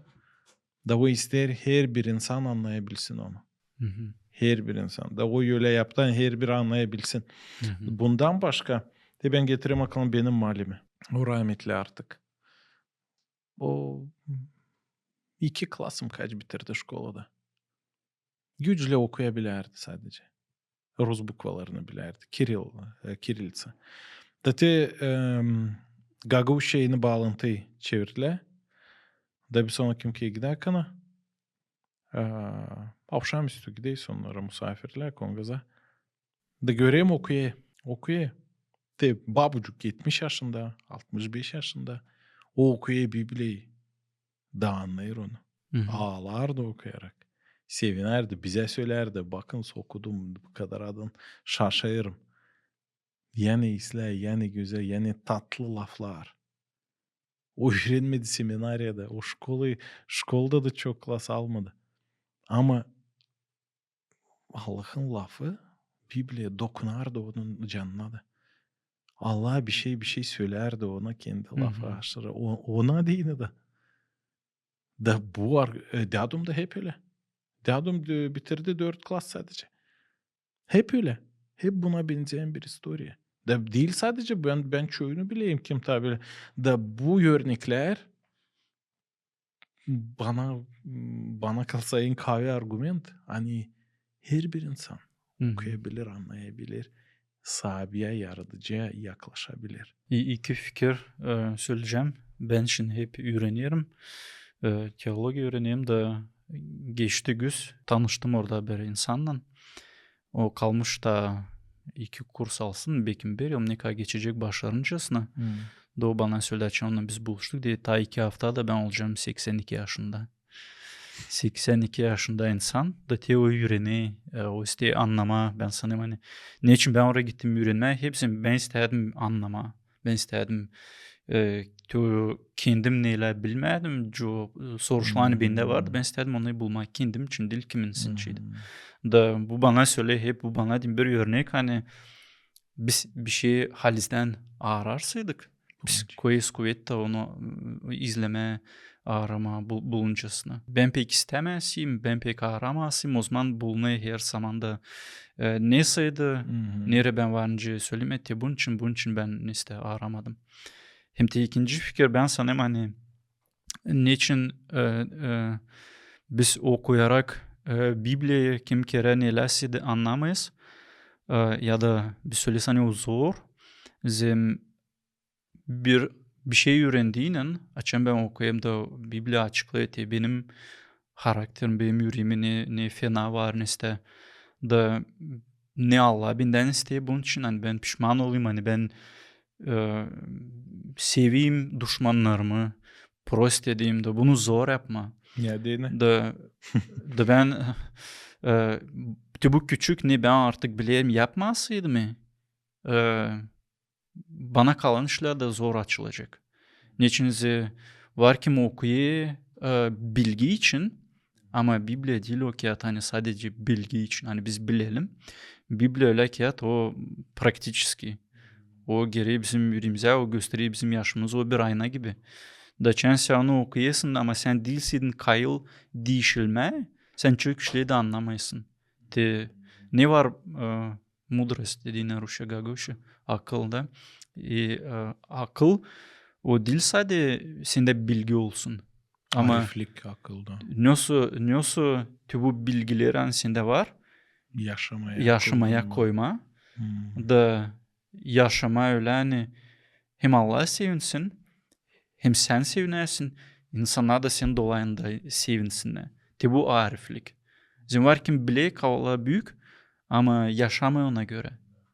da o isteer herbir insan annayabilsin onu. Herbir insan. Da o ölä yaptı, ani herbir annayabilsin. Bundan başka, te bän getireyim aklıma benim malimi. O rahmetli artık. O iki klasım kaç bitirdi şkolada. Güclä okuyabilärdi sadecä. Rus bukvalarını bilärdi. Kiril, e, kiriliţa. Da te, em, gagauz şeyini, baalantıyı çevirdilär. Da biz onu kimkiyä gidärkana, e, avşamüstü gideriz onnara musaafirlää, kongaza. Da görerim okuya, okuya. Te babucuk etmiş yaşında, altmış beş yaşında. O okuya Bibliyayı. Da annêêr onu. Aalêêrdı okuyarak. Sevinärdi, bizä sölärdi: "Bakın, okudum bu kadar adın, şaşêrım." Ani islää, ani gözäl, ani tatlı laflar. O üürenmedi seminariyada, o şkolayı, şkolada da çok klas almadı. Ama Allahın lafı, Bibliya dokunardı onun canına da. Allah bir şey, bir şey sölärdi ona kendi lafı aşırı. O, ona deyni da. Da bu ar-, e, dädum da hep ölä. Dädum dö-, bitirdi dört klas sadece. Hep ölä. Hep buna benzeyän bir istoriya. Da diil sadece bän, bän çoyunu bileyim, kim taa bölä. Da bu örneklär bana, bana kalsa en kavi argument, ani herbir insan okuyabilir, annayabilir, Saabiyä, Yaradıcıya yaklaşabilir. İ-, iki fikir, e, söleyecäm. Bän şindi hep üürenerim. E, teologiya üürenerim da geçti güz tanıştım orada bir insannan. O kalmış taa iki kurs alsın, bekim bir yıl, ne kadar geçecek başarıncasına. Da o bana söledi, açan onunnan biz buluştuk, dedi, taa iki afta da bän olacam seksän iki yaşında. Seksän iki yaşında insan, da te o üürenä, e, o isteer annamaa, bän sanêrım, ani neçin bän oraya gittim üürenmää, hepsini bän istädim annamaa. Bän istädim, e, te o kendim neylär bilmädim, co-, e, soruşlar, ani bendä vardı, bän istädim onnarı bulmaa kendim için, diil kiminsin için. Da bu bana söledi hep, bu bana deyni bir örnek, ani biz bir şey halizdän aararsaydık, biz koyêrız kuvet da onu, ı, izlemää, aaramaa bu-, buluncasına. Bän pek istämäseyim, bän pek aaramaasayım, ozaman bulunêr her zamanda, e, neyseydi, neredä bän varınca sölemää, te bunun için, bunun için bän neysä aaramadım. Hem te ikinci fikir, bän sanêrım, ani neçin, e, e, biz okuyarak, e, Bibliyayı kimi kerä neylär sade annamêêrız, e, ya da biz sölesek, ani o zor, zerä bir, bir şey üürendiynän, açan bän okuyêrım da Bibliya açıklêêr, te benim harakterim, benim üreemimdä ne, ne fena var, neysä. Da ne Allah bendän isteer bunun için, ani bän pişman olayım, ani bän, e, seveyim duşmannarımı, prost edeyim da bunu zor yapmaa. Ya deyni. Da, da bän, e, te bu küçük, ne bän artık bilerim, yapmasaydım, e, bana kalan işlär dä zor açılacek. Neçin zerä var kim okuyêr, e, bilgi için, ama Bibliya diil o kiyat, ani sadece bilgi için, ani biz bilelim. Bibliya ölä kiyat, o praktiçeski. O girer bizim üreemizä, o gösterer bizim yaşamızı, o bir ayna gibi. Da açan sän onu okuyêrsın, ama sän diilsin kayıl diişilmää, sän çok işleri dä annamêêrsın. Te ne var, e, mudrost dediler rusça, gagauzça, akıl da. E, e, akıl, o diil sade sendä bilgi olsun. Ama ariflik akılda. Nesoy, nesoy te bu bilgileri, ani sendä var, yaşamaya, yaşamaya koymaa. Da yaşamaa ölä, ani hem Allah sevinsin, hem sän sevinäsin, insannar da senin dolayında sevinsinnär. Te bu ariflik. Zerä var kim biler, kavala büük, ama yaşamêêr ona görä.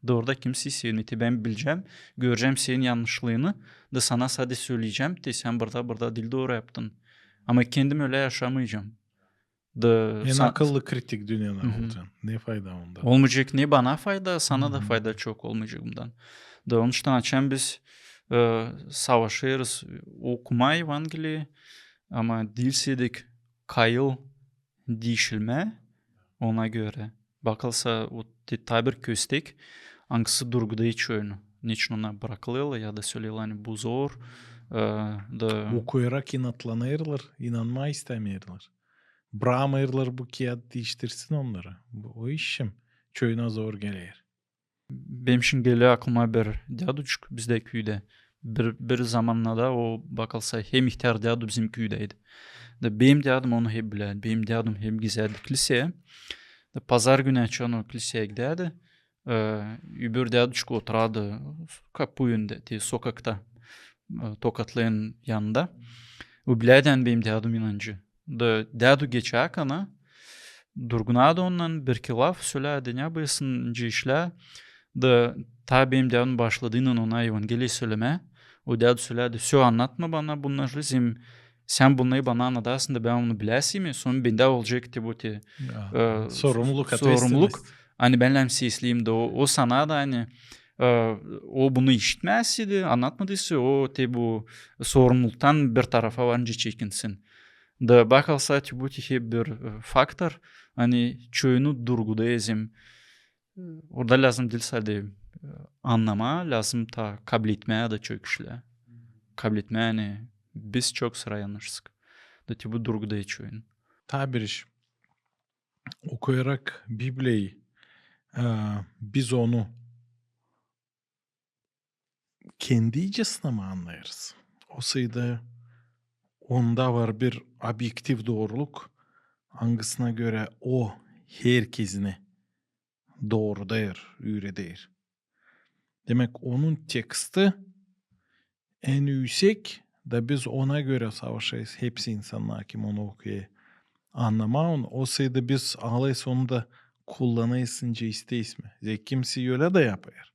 Da orada kimseyi sevmeer. Te bän bilecäm, görecäm senin yannışlıını, da sana sade söleyecäm, te sän burada, burada diil dooru yaptın. Ama kendim ölä yaşamayacam. Da en akıllı kritik dünnenin olacek. Ne fayda ondan? Olmayacek ne bana fayda, sana da fayda çok olmayacek bundan. Da onuştan açan biz, e, savaşêrız okumaa Evangeliyi, ama diilseydik kayıl diişilmää, ona görä. Bakılsa, o te taa bir köstek, angısı durgudêr çoyunu. Neçin ona brakılêrlar ya da söleerlär, ani bu zor, e, da okuyarak inatlanêrlar, inanmaa istämeerlär. Brakmêêrlar bu kiyat diiştirsin onnarı. Bu, o iş hem çoyuna zor geler. Benim şindi geler aklıma bir däduçuk bizdä küüdä. Bir, bir zamannarda o, bakılsa, hem ihtär dädu bizim küüdäydi. Da benim dädum onu hep bilärdi. Benim dädum hep gizärdi kliseyä. Da pazar günü açan o kliseyä gidärdi. E, öbür däduçuk oturardı kapu önündä, te sokakta, e, tokatların yanında. O bilärdi, ani benim dädum inancı. Da dädu geçärkän, durgunaa da ondan, bir-iki laf sölää, deyni, yapêrsın nicä işlää. Da taa benim dädum başladıynan ona Evangeliyi sölemää, o dädu sölärdi: "Всё, annatma bana bunnarı, zerä sän bunnarı bana annadarsın da bän onu biläsem, sora bendä olacek te bu te, e, sorumluluk, sorumluluk. Ani bän lääzım sesleyim da o, o sana da, ani, e, o bunu işitmää, sän dä annatmadıysan, o te bu sorumluluktan bir tarafa var nicä çekinsin." Da bakarsan, te bu te hep bir, e, faktor, ani çoyunu durgudêr zerä. Orada lääzım diil sade, e, annamaa, lääzım taa kabletmää da çok işlää. Kabletmää, ani biz çok sıra yanılêrız. Da te bu durgudêr çoyunu. Taa bir iş. Okuyarak Bibliyayı, e, biz onu kendi nicäsindä mi annêêrız? O sayıda onda var bir obyektiv dooruluk, angısına görä o herkezinä doorudêr, üüredêr. Demäk, onun teksti en üüsek, da biz ona görä savaşêrız, hepsi insannar, kim onu okuyêr, annamaa onu. O sayıda biz alêrız onu da kullanêrız nicä isteeriz mi? Zerä kimsey ölä dä yapêr.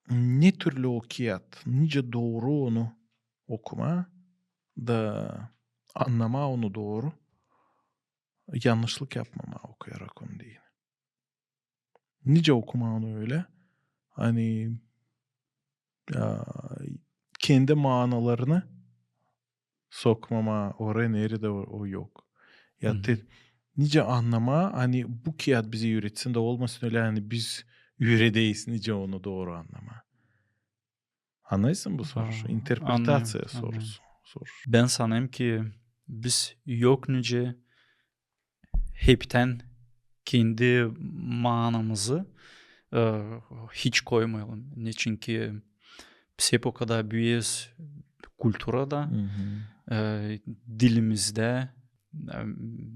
Ne türlü okuyat, nicä dooru onu okumaa da annamaa onu dooru, yannışlık yapmamaa okuyarak onu deyni. Nicä okumaa onu ölä, ani, a, kendi maanalarını sokmamaa oraya, neredä o, o yok. Ya te, nicä annamaa, ani bu kiyat bizi üüretsin da olmasın ölä, ani biz üürederiz nicä onu dooru annamaa. Annêêrsın bu soruşu? Interpretaţiya soruşu. Bän sanêrım ki biz yok nicä heptän kendi maanamızı, e, hiç koymayalım. Neçin ki biz hep o kadar büüyeriz kulturada, e, dilimizdä, e,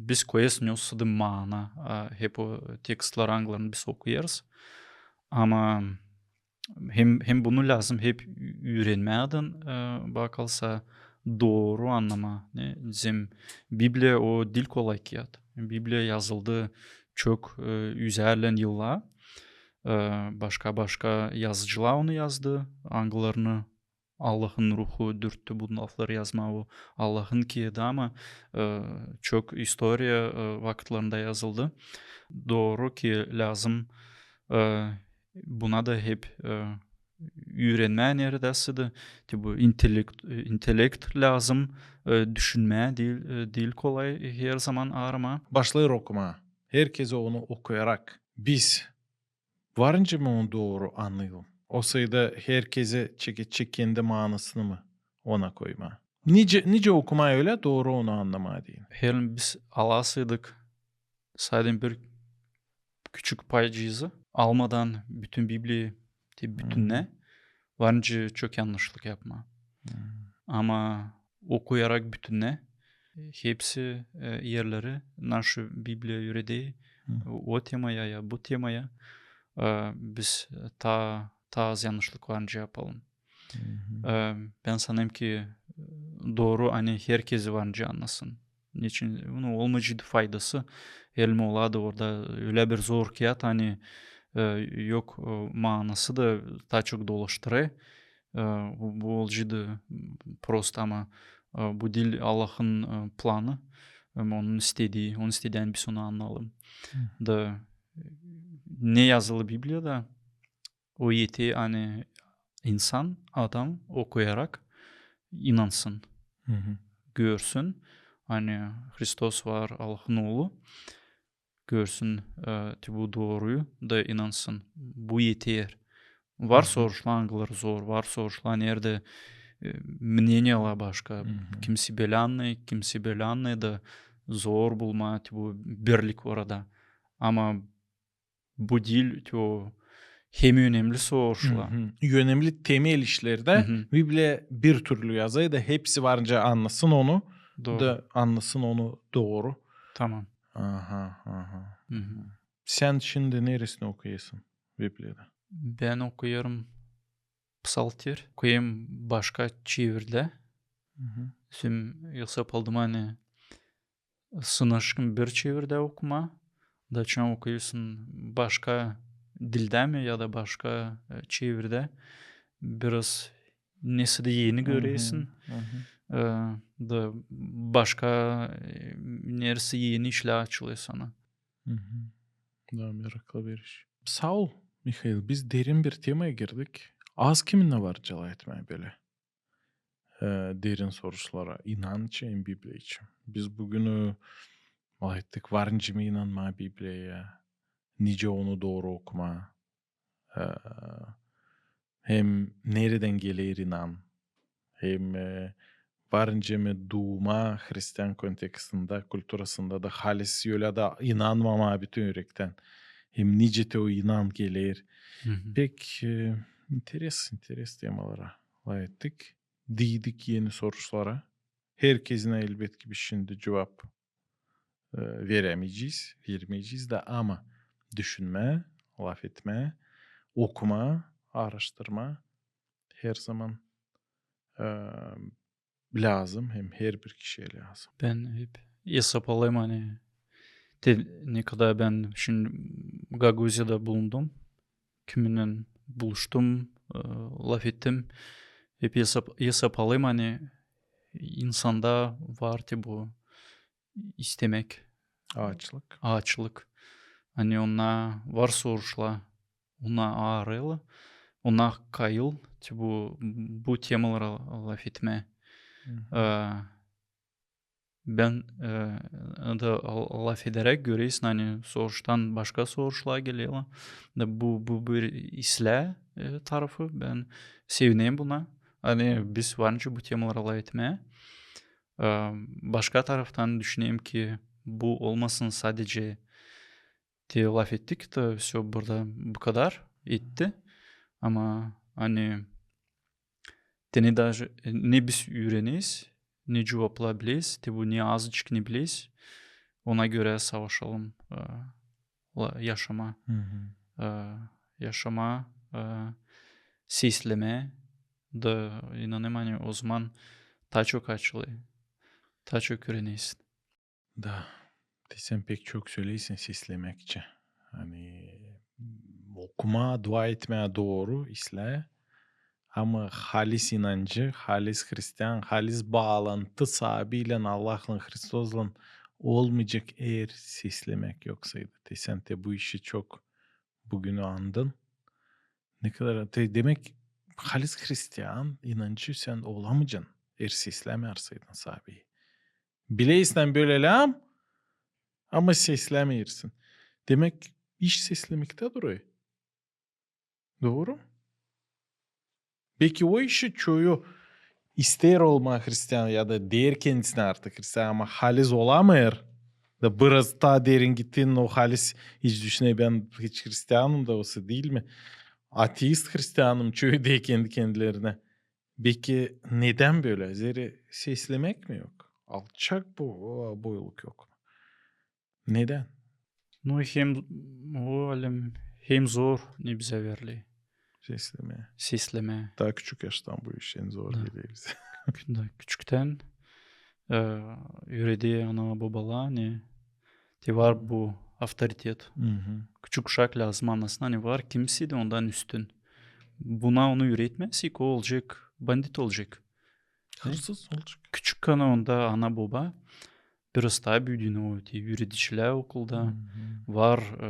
biz koyêrız ne olsa da maana, e, hep o tekstleri, angılarını biz okuyêrız. Ama hem, hem bunu lääzım hep üürenmää, e, bakarsa, dooru annamaa. Ne, zerä Bibliya o diil kolay kiyat. Bibliya yazıldı çok, e, üzärlän yıllar. E, başka-başka yazıcılar onu yazdı, angılarını Allahın Ruhu dürttü bu lafları yazmaa, o Allahın kiyadı, ama, e, çok istoriya, e, vakıtlarında yazıldı. Dooru ki lääzım, e, buna da hep, e, üürenmää neredäsä dä. Te bu intelekt, e, intelekt lääzım, e, düşünmää diil, e, diil kolay herzaman aaramaa. Başlêêr okumaa. Herkezi onu okuyarak. Biz var nicä mi onu dooru annayalım? O sayıda herkezi çekecek kendi maanasını mı ona koymaa? Nicä, nicä okumaa ölä dooru onu annamaa deyni. Herliim biz alasaydık sadä bir küçük paycıızı, almadan bütün Bibliyayı te bütünnä, var nicä çok yannışlık yapmaa. Ama okuyarak bütünnä, hepsi, e, erleri, naşı Bibliya üüredär o temaya ya bu temaya, e, biz taa, taa az yannışlık var nicä yapalım. E, bän sanêrım ki, e, dooru, ani herkezi var nicä annasın. Neçin, bunun olmayaceydı faydası. Herliim ola da orada ölä bir zor kiyat, ani, e, yok, e, maanası da taa çok dolaştırêr. E, bu, bu olaceydı prosto, ama, e, bu diil Allahın, e, planı. E, onun istedii, onun istedii, ani biz onu annayalım. Da, e, ne yazılı Bibliyada, o eter, ani insan, adam okuyarak inansın. Görsün, ani Hristos var, Allahın Oolu. Görsün, e, te bu dooruyu da inansın. Bu eter. Var soruşlar, angıları zor, var soruşlar, neredä, e, мнениялар başka. Kimisi bölä annêêr, kimisi bölä annêêr da zor bulmaa te bu birlik orada. Ama bu diil te o hem önemli soruşlar. Önemli temel işlerdä Bibliya bir türlü yazêr da hepsi var nicä annasın onu, da annasın onu dooru. Tamam. Aha, aha. Sän şindi neresini okuyêrsın Bibliyada? Bän okuyêrım Psalter, okuyêrım başka çevirilär. Zerä hesap aldım, ani sınaşkın bir çeviridä okumaa, Da açan okuyêrsın başka dildä mi ya da başka, e, çevirdä, biraz nesädä eni göreersin. E, da başka, e, neredä eni işlär açılêr sana. Da, meraklı bir iş. Saa ol, Mihail. Biz derin bir temaya girdik. Az kiminnän var lafetmää bölä, e, derin soruşlara, inanç hem Bibliya için. Biz büün, e, lafettik, var nicä mi inanmaa Bibliyaya, nicä onu dooru okumaa, e, hem neredän geler inan, hem, e, var nicä mi duumaa hristian kontekstindä, kulturasında da halis ölä da inanmamaa bütün ürektän. Hem nicä te o inan geler. Pek, e, interes, interes temalara lafettik. Diildik eni soruşlara. Herkezinä, elbetki, biz şindi cuvap, e, verämeyecez, vermeyecez dä, ama düşünmää, lafetmää, okumaa, aaraştırmaa herzaman, e, lääzım, hem herbir kişiyä lääzım. Bän hep esap alêrım, ani te, ne kadar bän şindi Gagauziyada bulundum, kiminnän buluştum, e, lafettim, hep esap, esap alêrım, ani insanda var te bu istemäk. Aaçlık. Aaçlık. Ani onnar var soruşlar, onnar aarêêr, onnar kayıl te bu, bu temalara lafetmää. E, bän, e, da lafederäk göreersin, ani soruştan başka soruşlar gelerlär. Da bu, bu bir islää, e, tarafı. Bän sevinerim buna. Ani biz var nicä bu temalara lafetmää. E, başka taraftan düşünerim ki, bu olmasın sadecä te lafettik da, всё, burada bu kadar etti. Ama ani te ne, даже, e, ne biz üüreneriz, ne cuvaplar bileriz, te bu ne azıcık ne bileriz, ona görä savaşalım, e, la-, yaşamaa. E, yaşamaa, e, seslemää da inanêrım, ani ozaman taa çok açılêr, taa çok üürenersin. Da, te sän pek çok söleersin seslemäkçä. Ani okumaa, dua etmää dooru, islää. Ama halis inancı, halis hristian, halis baalantı saabiylän, Allahlan, Hristoslan olmayacek, eer seslemäk yoksaydı. Te sän te bu işi çok büün andın. Ne kadar, te, demäk, halis hristian inancı sän olamacan, eer seslämärsin saabiyi. Bilersin bölä lääzım, ama seslämeersin. Demäk, iş seslemektä durêr. Dooru. Beki o işi çoyu isteer olmaa hristian ya da deer kendisinä artık hristian, ama halis olamêêr. Da biraz taa derin gittin, o halis hiç düşüner, bän hiç hristianım da olsa diil mi? Ateist hristianım, çoyu deer kendi-kendilerinä. Beki nedän bölä? Zerä seslemäk mi yok? Alçak bu, o, boyluk yok. Nedän? Nu, hem, o, alem, hem zor ne bizä verli. Seslemää. Seslemää. Taa küçük yaştan bu iş en zor geler bizä. Kü-, da, küçüktän, e, üüreder ana-bobalar, ne, te var bu avtoritet. Küçük uşak lääzım annasın, ani var kimsey dä ondan üstün. Buna onu üüretmärsin, o olacek, bandit olacek. Hırsız olacek. Küçük ana onda ana-boba biraz taa büüdüünä o te üüredicilär okulda, var, e,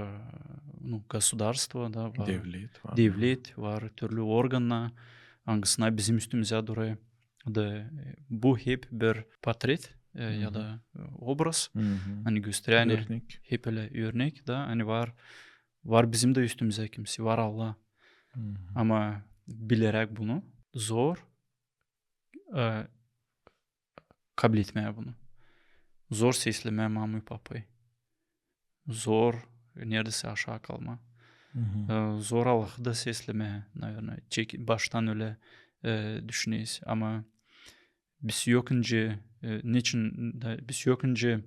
nu, gosudarstvo da var. Devlet var. Devlet var, türlü organnar, angısına bizim üstümüzä durêr. Da, e, bu hep bir portret, e, ya da, e, obraz. Ani gösterer, ani örnek. Hep ölä örnek, da, ani var, var bizim dä üstümüzä kimsey, var Allah. Ama bileräk bunu zor, e, kabletmää bunu. Zor seslemää mamayı, papayı. Zor neredäsä aşaa kalmaa. E, zor Allahı da seslemää, наверное. Çek-, baştan ölä, e, düşüneriz. Ama biz yok nicä, e, neçin da biz yok nicä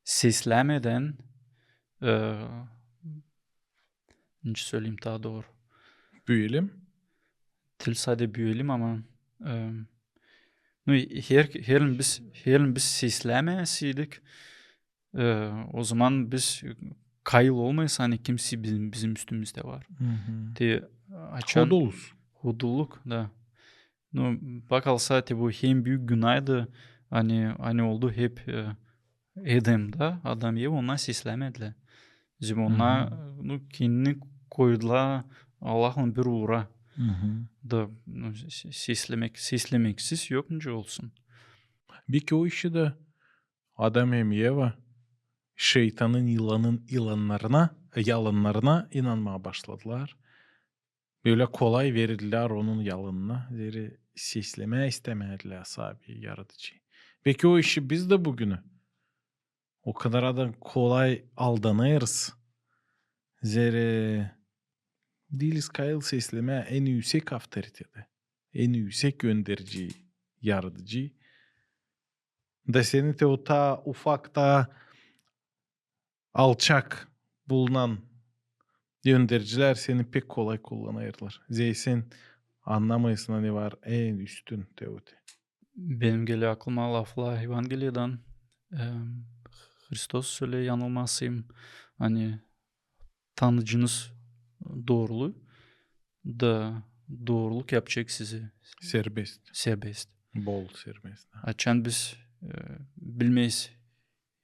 seslämedän, e, nicä söleyim taa dooru? Büüyelim. Diil sade büüyelim, ama, e, nu, her, herliim biz, herliim biz seslämesäydik, E, o zaman biz kayıl olmayız, ani kimsi bizim, bizim üstümüzdä var. Te açan... Hoduluz. Hodulluk, da. Nu, bakalsa, te bu en büük günaydı, ani, ani oldu hep, e, Edemdä, Adam, Eva, onnar seslämedilär. Zerä onnar, nu, kendini koydular Allahlan bir uura. Da, nu, se-, seslämäk, seslämäksiz yok nicä olsun. Beki o işi dä Adam hem Eva şeytanın, yılanın, yılannarına, yalannarına inanmaa başladılar. Bölä kolay verildilär onun yalanına, zerä seslämää istämedilär saabi Yaradıcıyı. Beki o işi biz dä büünü o kadar da kolay aldanêrız. Zerä diiliz kayıl seslämää en üüsek avtoritetı, en üüsek önderciyi, Yaradıcıyı. Da seni te o taa ufak, taa alçak bulunan öndercilär seni pek kolay kullanêrlar. Zerä sen annamêêrsın, ani var en üstün te o te. Benim geler aklıma laflar Evangeliyadan. Em, Hristos söley, yanılmasayım, ani tanıyacınız dooruluu, da dooruluk yapacek sizi serbest. Serbest. Bol serbest. Açan biz, e, bilmeeriz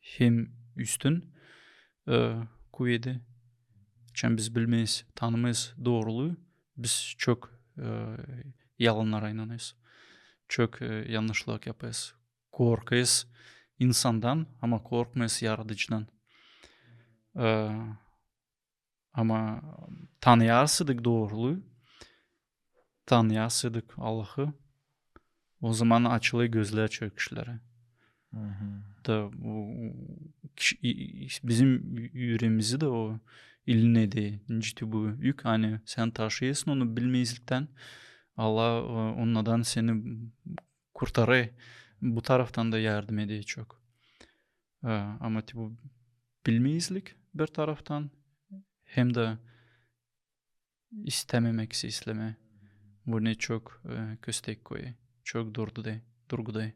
hem üstün, e, kuvedi, açan biz bilmeeriz, tanımêêrız dooruluu, biz çok, e, yalannara inanêrız. Çok, e, yannışlık yapêrız. Korkêrız insandan, ama korkmêêrız Yaradıcıdan. E, Ama tanıyarsaydık dooruluu, tanıyarsaydık Allahı, o zaman açılêr gözlär çok kişilere. Da bu kişi, i-, i-, bizim ü-, üreemizi dä o ilinedä, nicä te bu yük, ani sän taşıyêrsın onu bilmeezliktän, Allah, e, onnadan seni kurtarêr, bu taraftan da yardım eder çok. E, ama te bu bilmeezlik bir taraftan, hem dä istämemäk seslämää. Bu ne çok, e, köstek koyêr, çok durgudêr, durgudêr.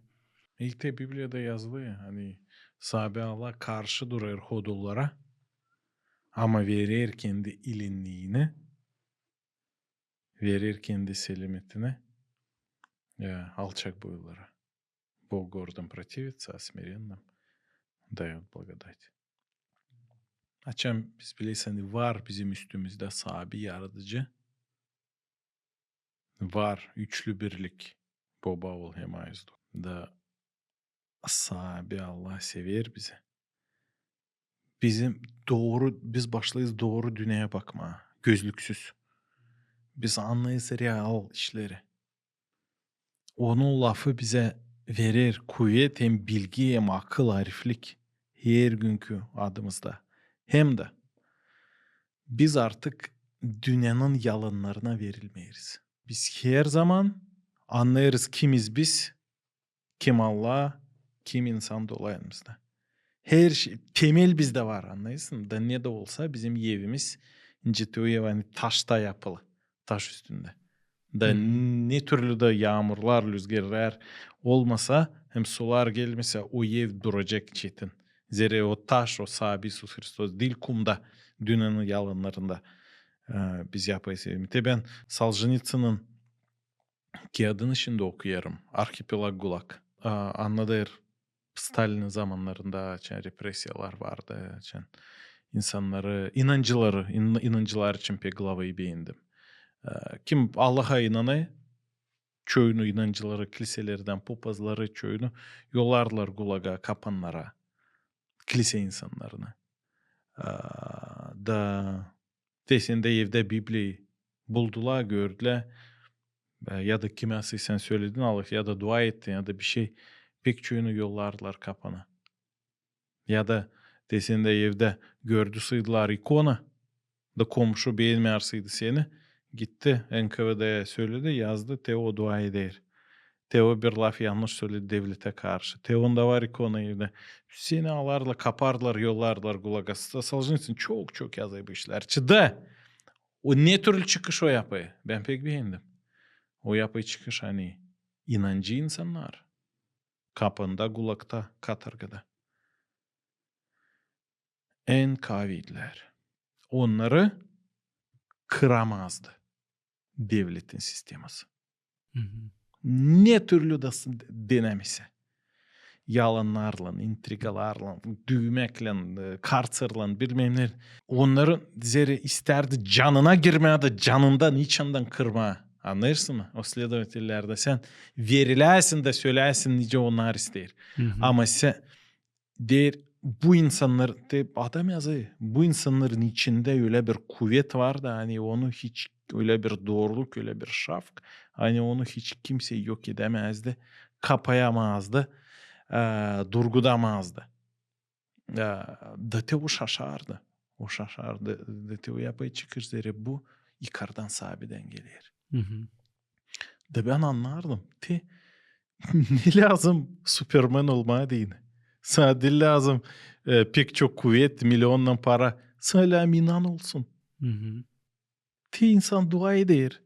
İlk te Bibliyada yazılı, ani saabi Allah karşı durêr hodullara, ama verer kendi ilinliini, verer kendi selametini, e, alçak boylulara. Бог гордым противится, а смиренным даёт благодать. Açan biz bileriz, ani var bizim üstümüzdä saabi Yaradıcı, var üçlü birlik, Boba, Ool hem Aziz Duh. Da saabi Allah sever bizi. Bizim dooru, biz başlêêrız dooru dünneyä bakmaa, gözlüksüz. Biz annêêrız real işleri. Onun lafı bizä verer kuvet hem bilgi, hem akıl, ariflik hergünkü adımızda. Hem dä biz artık dünnenin yalannarına verilmeeriz. Biz herzaman annêêrız, kimiz biz, kim Allah, kim insan dolayımızda. Her şey, temel bizdä var, annêêrsın. Da ne dä olsa bizim evimiz, nicä te o ev, ani taşta yapılı, taş üstündä. Da ne türlü dä yaamurlar, lüzgerlär olmasa, hem sular gelmesä, o ev duracek çetin. Zerä o taş, o saabi İisus Hristos diil kumda, dünnenin yalannarında, e, biz yapêrız evimi. Te bän Soljenitsının kiyadını şindi okuyêrım. Arhipelag GULAG. A, annadêr Stalinin zamannarında, açan represiyalar vardı, açan insannarı, inancıları, in-, inancılar için pek glavayı beendim. E, kim Allaha inanêr, çoyunu inancıları, kiliselerdän popazları, çoyunu yollardılar gulaga, kapannara, kilise insannarını. E, da te sendä evdä Bibliyayı buldular, gördülär, e, ya da kimä sän söledin, Allah, ya da dua ettin, ya da bişey, pek çoyunu yollardılar kapana. Ya da te sendä evdä gördü saydılar ikona, da komşu beenmeer saydı seni, gitti, N K V D'yä söledi, yazdı, te o dua eder. Te o bir laf yannış söledi devletä karşı. Te onda var ikona evdä. Seni alardılar, kapardılar, yollardılar gulaga. Soljenitsin çok-çok yazêr bu işleri. Çıdı. O ne türlü çıkış o yapêr? Bän pek beendim. O yapêr çıkış, ani inancı insannar kapanda, gulagta, katorgada. en kaviydilär. Onnarı kıramazdı devletin sisteması. Ne türlü dä s-, denämesä. Yalannarlan, intrigalarlan, düümäklän, e, karţerlän, bilmäm ne. Onnarı zerä istärdi canına girmää dä, canından, içindän kırmaa. Annêêrsın mı? O sledovatellär dä sän veriläsin dä söleysin, nicä onnar isteer. Ama sän deer, bu insannar, te, adam yazêr, bu insannarın içindä ölä bir kuvet var da, ani onu hiç, ölä bir dooruluk, ölä bir şafk, ani onu hiç kimsey yok edämäzdi, kapayamazdı, e, durgudamazdı. E, da te o şaşardı. O şaşardı. Da te o yapay çıkış zerä bu ikardan saabidän geler. Da bän annardım. Te ne lääzım Superman olmaa deyni. Sana diil lääzım, e, pek çok kuvet, milionnan para. Sana lääzım inan olsun. Te insan dua eder.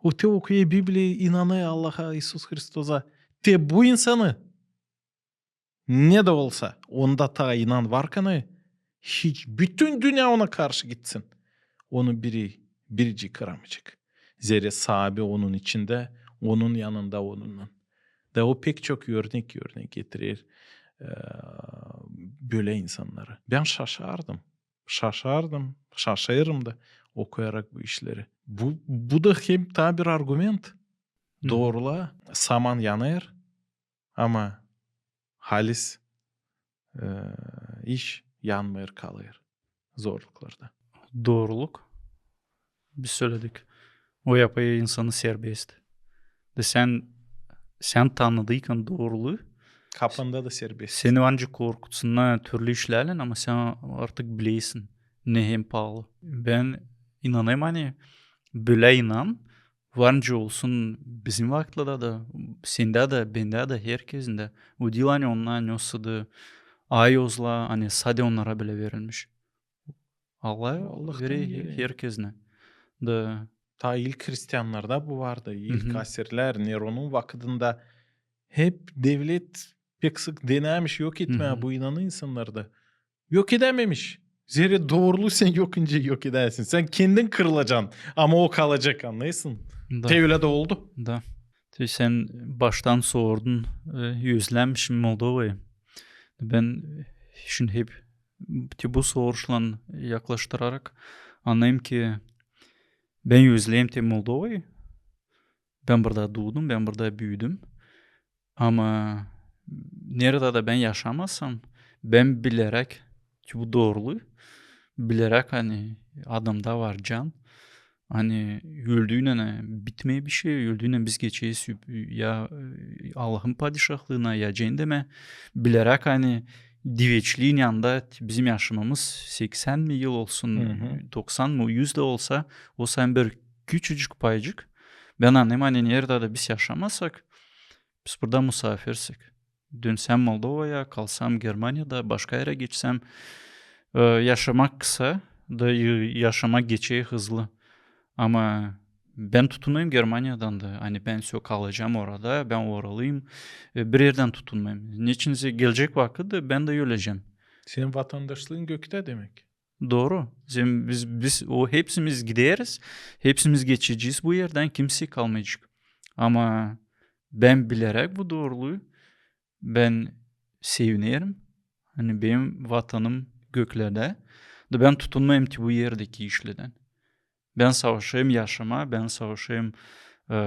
O te okuyêr Bibliyayı, inanêr Allaha, İisus Hristosa. Te bu insanı ne dä olsa, onda taa inan varkan, hiç bütün dünnä ona karşı gitsin, onu biri, biricii kıramayacek. Zerä saabi onun içindä, onun yanında, onunnan. Da o pek çok örnek, örnek getirer, e, bölä insannarı. Bän şaşardım. Şaşardım, şaşêrım da okuyarak bu işleri. Bu, bu da hem taa bir argument. Doorulaa, saman yanêr, ama halis, e, iş yanmêêr, kalêr zorluklarda. Dooruluk. Biz söledik. O yapêr insanı serbest. Da sän, sän tanıdıykan dooruluu, kapanda da serbest. Seni ancak korkutsunnar türlü işlärlän, ama sän artık bilersin, ne hem paalı. Bän inanêrım, ani bölä inan var nicä olsun bizim vakıtlarda da, sendä dä, bendä dä, herkezindä. O diil, ani onnar nesoydu ayozla, ani sade onnara bilä verilmiş. Allah verer herkezinä. Da taa ilk hristiannarda bu vardı. İlk asirlär, Neronun vakıdında hep devlet pek sık denämiş yok etmää bu inanı insannarı da. Yok edämemiş. Zerä dooruluu sän yok nicä yok edärsin. Sän kendin kırılacan, ama o kalacek, annêêrsın. Da. Te ölä dä oldu. Da. Te sän baştan sordun, e, özlämişim Moldovayı. Bän şindi hep te bu soruşlan yaklaştırarak annêêrım ki, bän özleerim te Moldovayı. Bän burada duudum, bän burada büüdüm. Ama neredä dä bän yaşamasam, bän bileräk, ki bu dooruluu, bileräk, ani adamda var can, ani öldüynän bitmeer bişey, öldüynän biz geçeriz ya, e, Allahın padişahlıına, ya cendeme, bileräk, ani diveçliin yanında bizim yaşamamız seksän mi yıl olsun, doksan mı, üz dä olsa, o sän bir küçücük paycık. Bän annêêrım, ani neredä dä biz yaşamasak, biz burada musaafirsik. Dönsem Moldovaya, kalsam Germaniyada, başka erä geçsem, e, yaşamak kısa da, e, yaşamak geçer hızlı. Ama bän tutunêrım Germaniyadan da. Ani bän sö kalacam orada, bän oralıyım. E, bir erdän tutunmêêrım. Neçin zerä gelecek vakıt bän dä ölecäm. Senin vatandaşlıın göktä demäk. Dooru. Zerä biz, biz o hepsimiz gideriz, hepsimiz geçecez bu erdän, kimsey kalmayacek. Ama bän bileräk bu dooruluu, bän sevinerim. Ani benim vatanım göklerdä. Da bän tutunmêêrım te bu erdeki işlerdän. Bän savaşêrım yaşamaa, bän savaşêrım, e,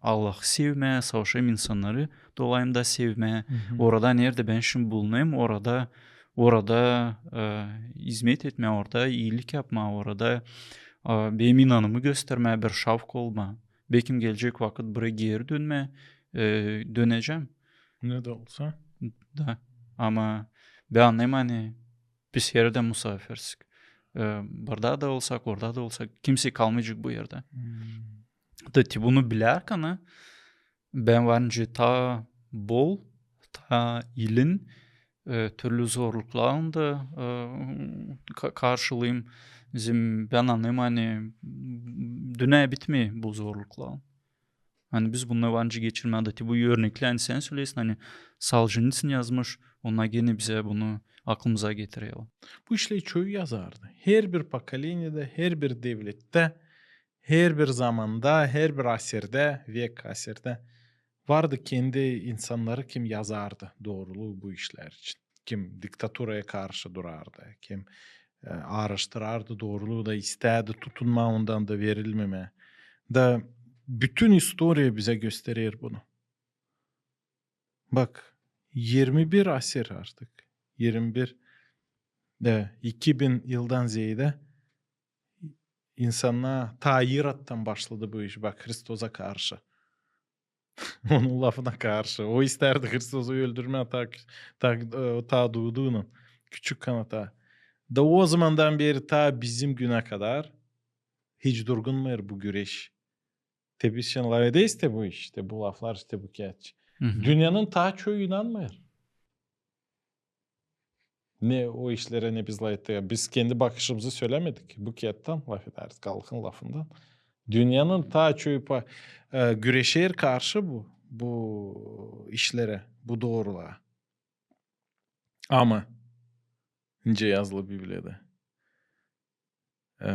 Allahı sevmää, savaşêrım insannarı dolayında sevmää. Orada neredä bän şindi bulunêrım, orada, orada, e, izmet etmää, orada iilik yapmaa, orada, e, benim inanımı göstermää, bir şafk olmaa. Bekim gelecek vakıt buraya geeri dönmää, e, dönecäm. Ne dä olsa. Da. Ama bän annêêrım, ani biz hererdä musaafirsik. E, burada da olsak, orada da olsak, kimsey kalmayacek bu erdä. Da te bunu bilärkän, bän var nicä taa bol, taa ilin, e, türlü zorluklarlan da, e, ka-, karşılayım. Zerä bän annêêrım, ani dünnä bitmeer bu zorluklarlan. Ani biz bunu var nicä geçirmää, da te bu örnekleri, ani sän söleersin, ani Soljenitsın yazmış, Onnar genä bizä bunu aklımıza getirelim. Bu işleri çoyu yazardı. Herbir pokoleniyada, herbir devlettä, herbir zamanda, herbir asirdä, vek asirdä vardı kendi insannarı, kim yazardı dooruluu bu işlär için. Kim diktaturaya karşı durardı, kim e, aaraştırardı dooruluu da istärdi tutunmaa, ondan da verilmemää. Da bütün istoriya bizä gösterer bunu. Bak, irmi bir asir artık. İrmi bir, e, iki bin yıldan zeedä insannar taa irattan başladı bu iş, bak, Hristosa karşı. Onun lafına karşı. O istärdi Hristosu öldürmää taa, taa, e, taa duuduunun. Küçük kanata. Da o zamandan beeri taa bizim günä kadar hiç durgunmêêr bu güreş. Te biz şindi lafederiz te bu iş, te bu laflar, işte bu kiyat. Dünnenin taa çoyu inanmêêr. Ne o işlerä, ne biz lafettik. Biz kendi bakışımızı sölämedik. Bu kiyattan lafederiz, halkın lafından. Dünnenin taa çoyu pa-, e, güreşer karşı bu, bu işlerä, bu doorulaa. Ama nicä yazılı Bibliyada, e,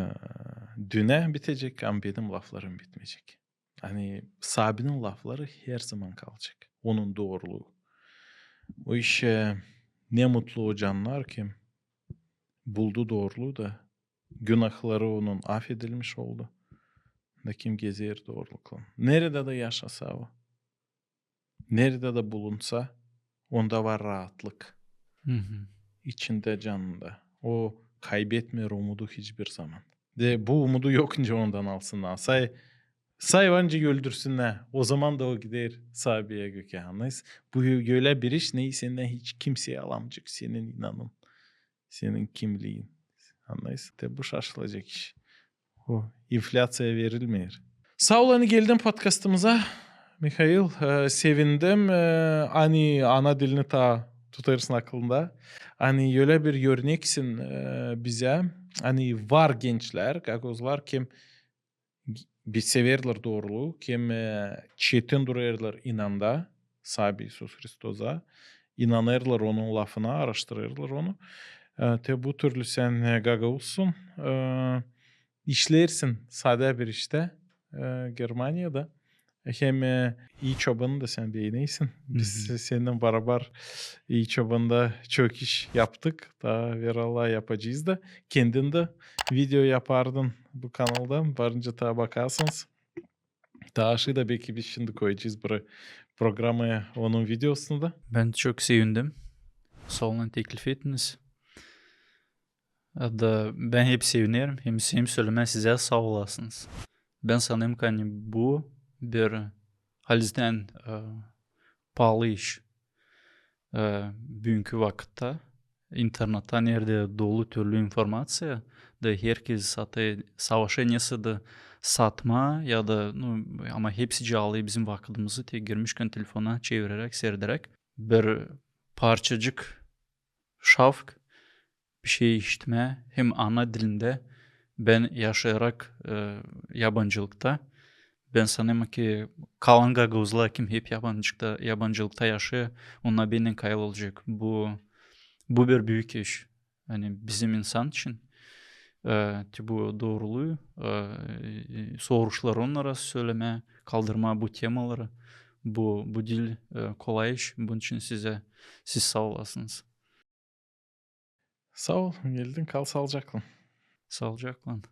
dünnä bitecek, ama benim laflarım bitmeyecek. Ani Saabinin lafları herzaman kalacek. Onun dooruluu. O işä ne mutlu o cannar, kim buldu dooruluu da günahları onun afedilmiş oldu. Da kim gezer dooruluklan. Neredä dä yaşasa o, neredä dä bulunsa, onda var raatlık. İçindä, canında. O kaybetmeer umudu hiçbir zaman. De bu umudu yok nicä ondan alsınnar. Say, say var nicä öldürsünnär. O zaman da o gider Saabiyä gökä, annêêrsın. Bu ölä bir iş, neyi sendän hiç kimsey alamayacek. Senin inanın, senin kimliin. Annêêrsın. De bu şaşılacek iş. O inflyaţiyaya verilmeer. Saa ol, ani geldin podkastımıza, Mihail. E, sevindim, e, ani ana dilini taa tutêrsın aklında. Ani ölä bir örneksin, e, bizä. Ani var gençlär, gagauzlar, kim bi-, severlär dooruluu, kim, e, çetin durêrlar inanda, Saabi İisus Hristosa, inanêrlar onun lafına, aaraştırêrlar onu. E, te bu türlü sän, e, gagauzsun, e, işleersin sade bir iştä, e, Germaniyada. Hem, e, İi Çobanı da sän beenersin. Biz seninnän barabar İi Çobanında çok iş yaptık. Taa verallah yapacez da. Kendin dä video yapardın bu kanalda. Varınca taa bakarsınız. Taa aşırı da beki biz şindi koyacez bura programaya onun videosunu da. Bän çok sevindim. Saa olun, teklif ettiniz. Da bän hep sevinerim, hem, hem sölemää sizä saa olasınız. Bän sanêrım, ani bu bir halizdän, e, paalı iş. E, büünkü vakıtta internettä neredä dolu türlü informaţiya, da herkez satêr, savaşêr nesä dä satmaa ya da, nu, ama hepsicii alêr bizim vakıdımızı, te girmişkän telefona çevireräk, seredäräk. Bir parçacık şavk, bişey işitmää hem ana dilindä. Bän yaşayarak, e, yabancılıkta, bän sanêrım ki kalan gagauzlar, kim hep yabancılıkta, yabancılıkta yaşêêr, onnar bennän kayıl olacek. Bu, bu bir büük iş. Ani bizim insan için, e, te bu dooruluu, e, soruşları onnara sölemää, kaldırmaa bu temaları, bu, bu diil, e, kolay iş. Bunun için sizä, siz saa olasınız. Saa ol, geldin, kal saalıcaklan. Saalıcaklan.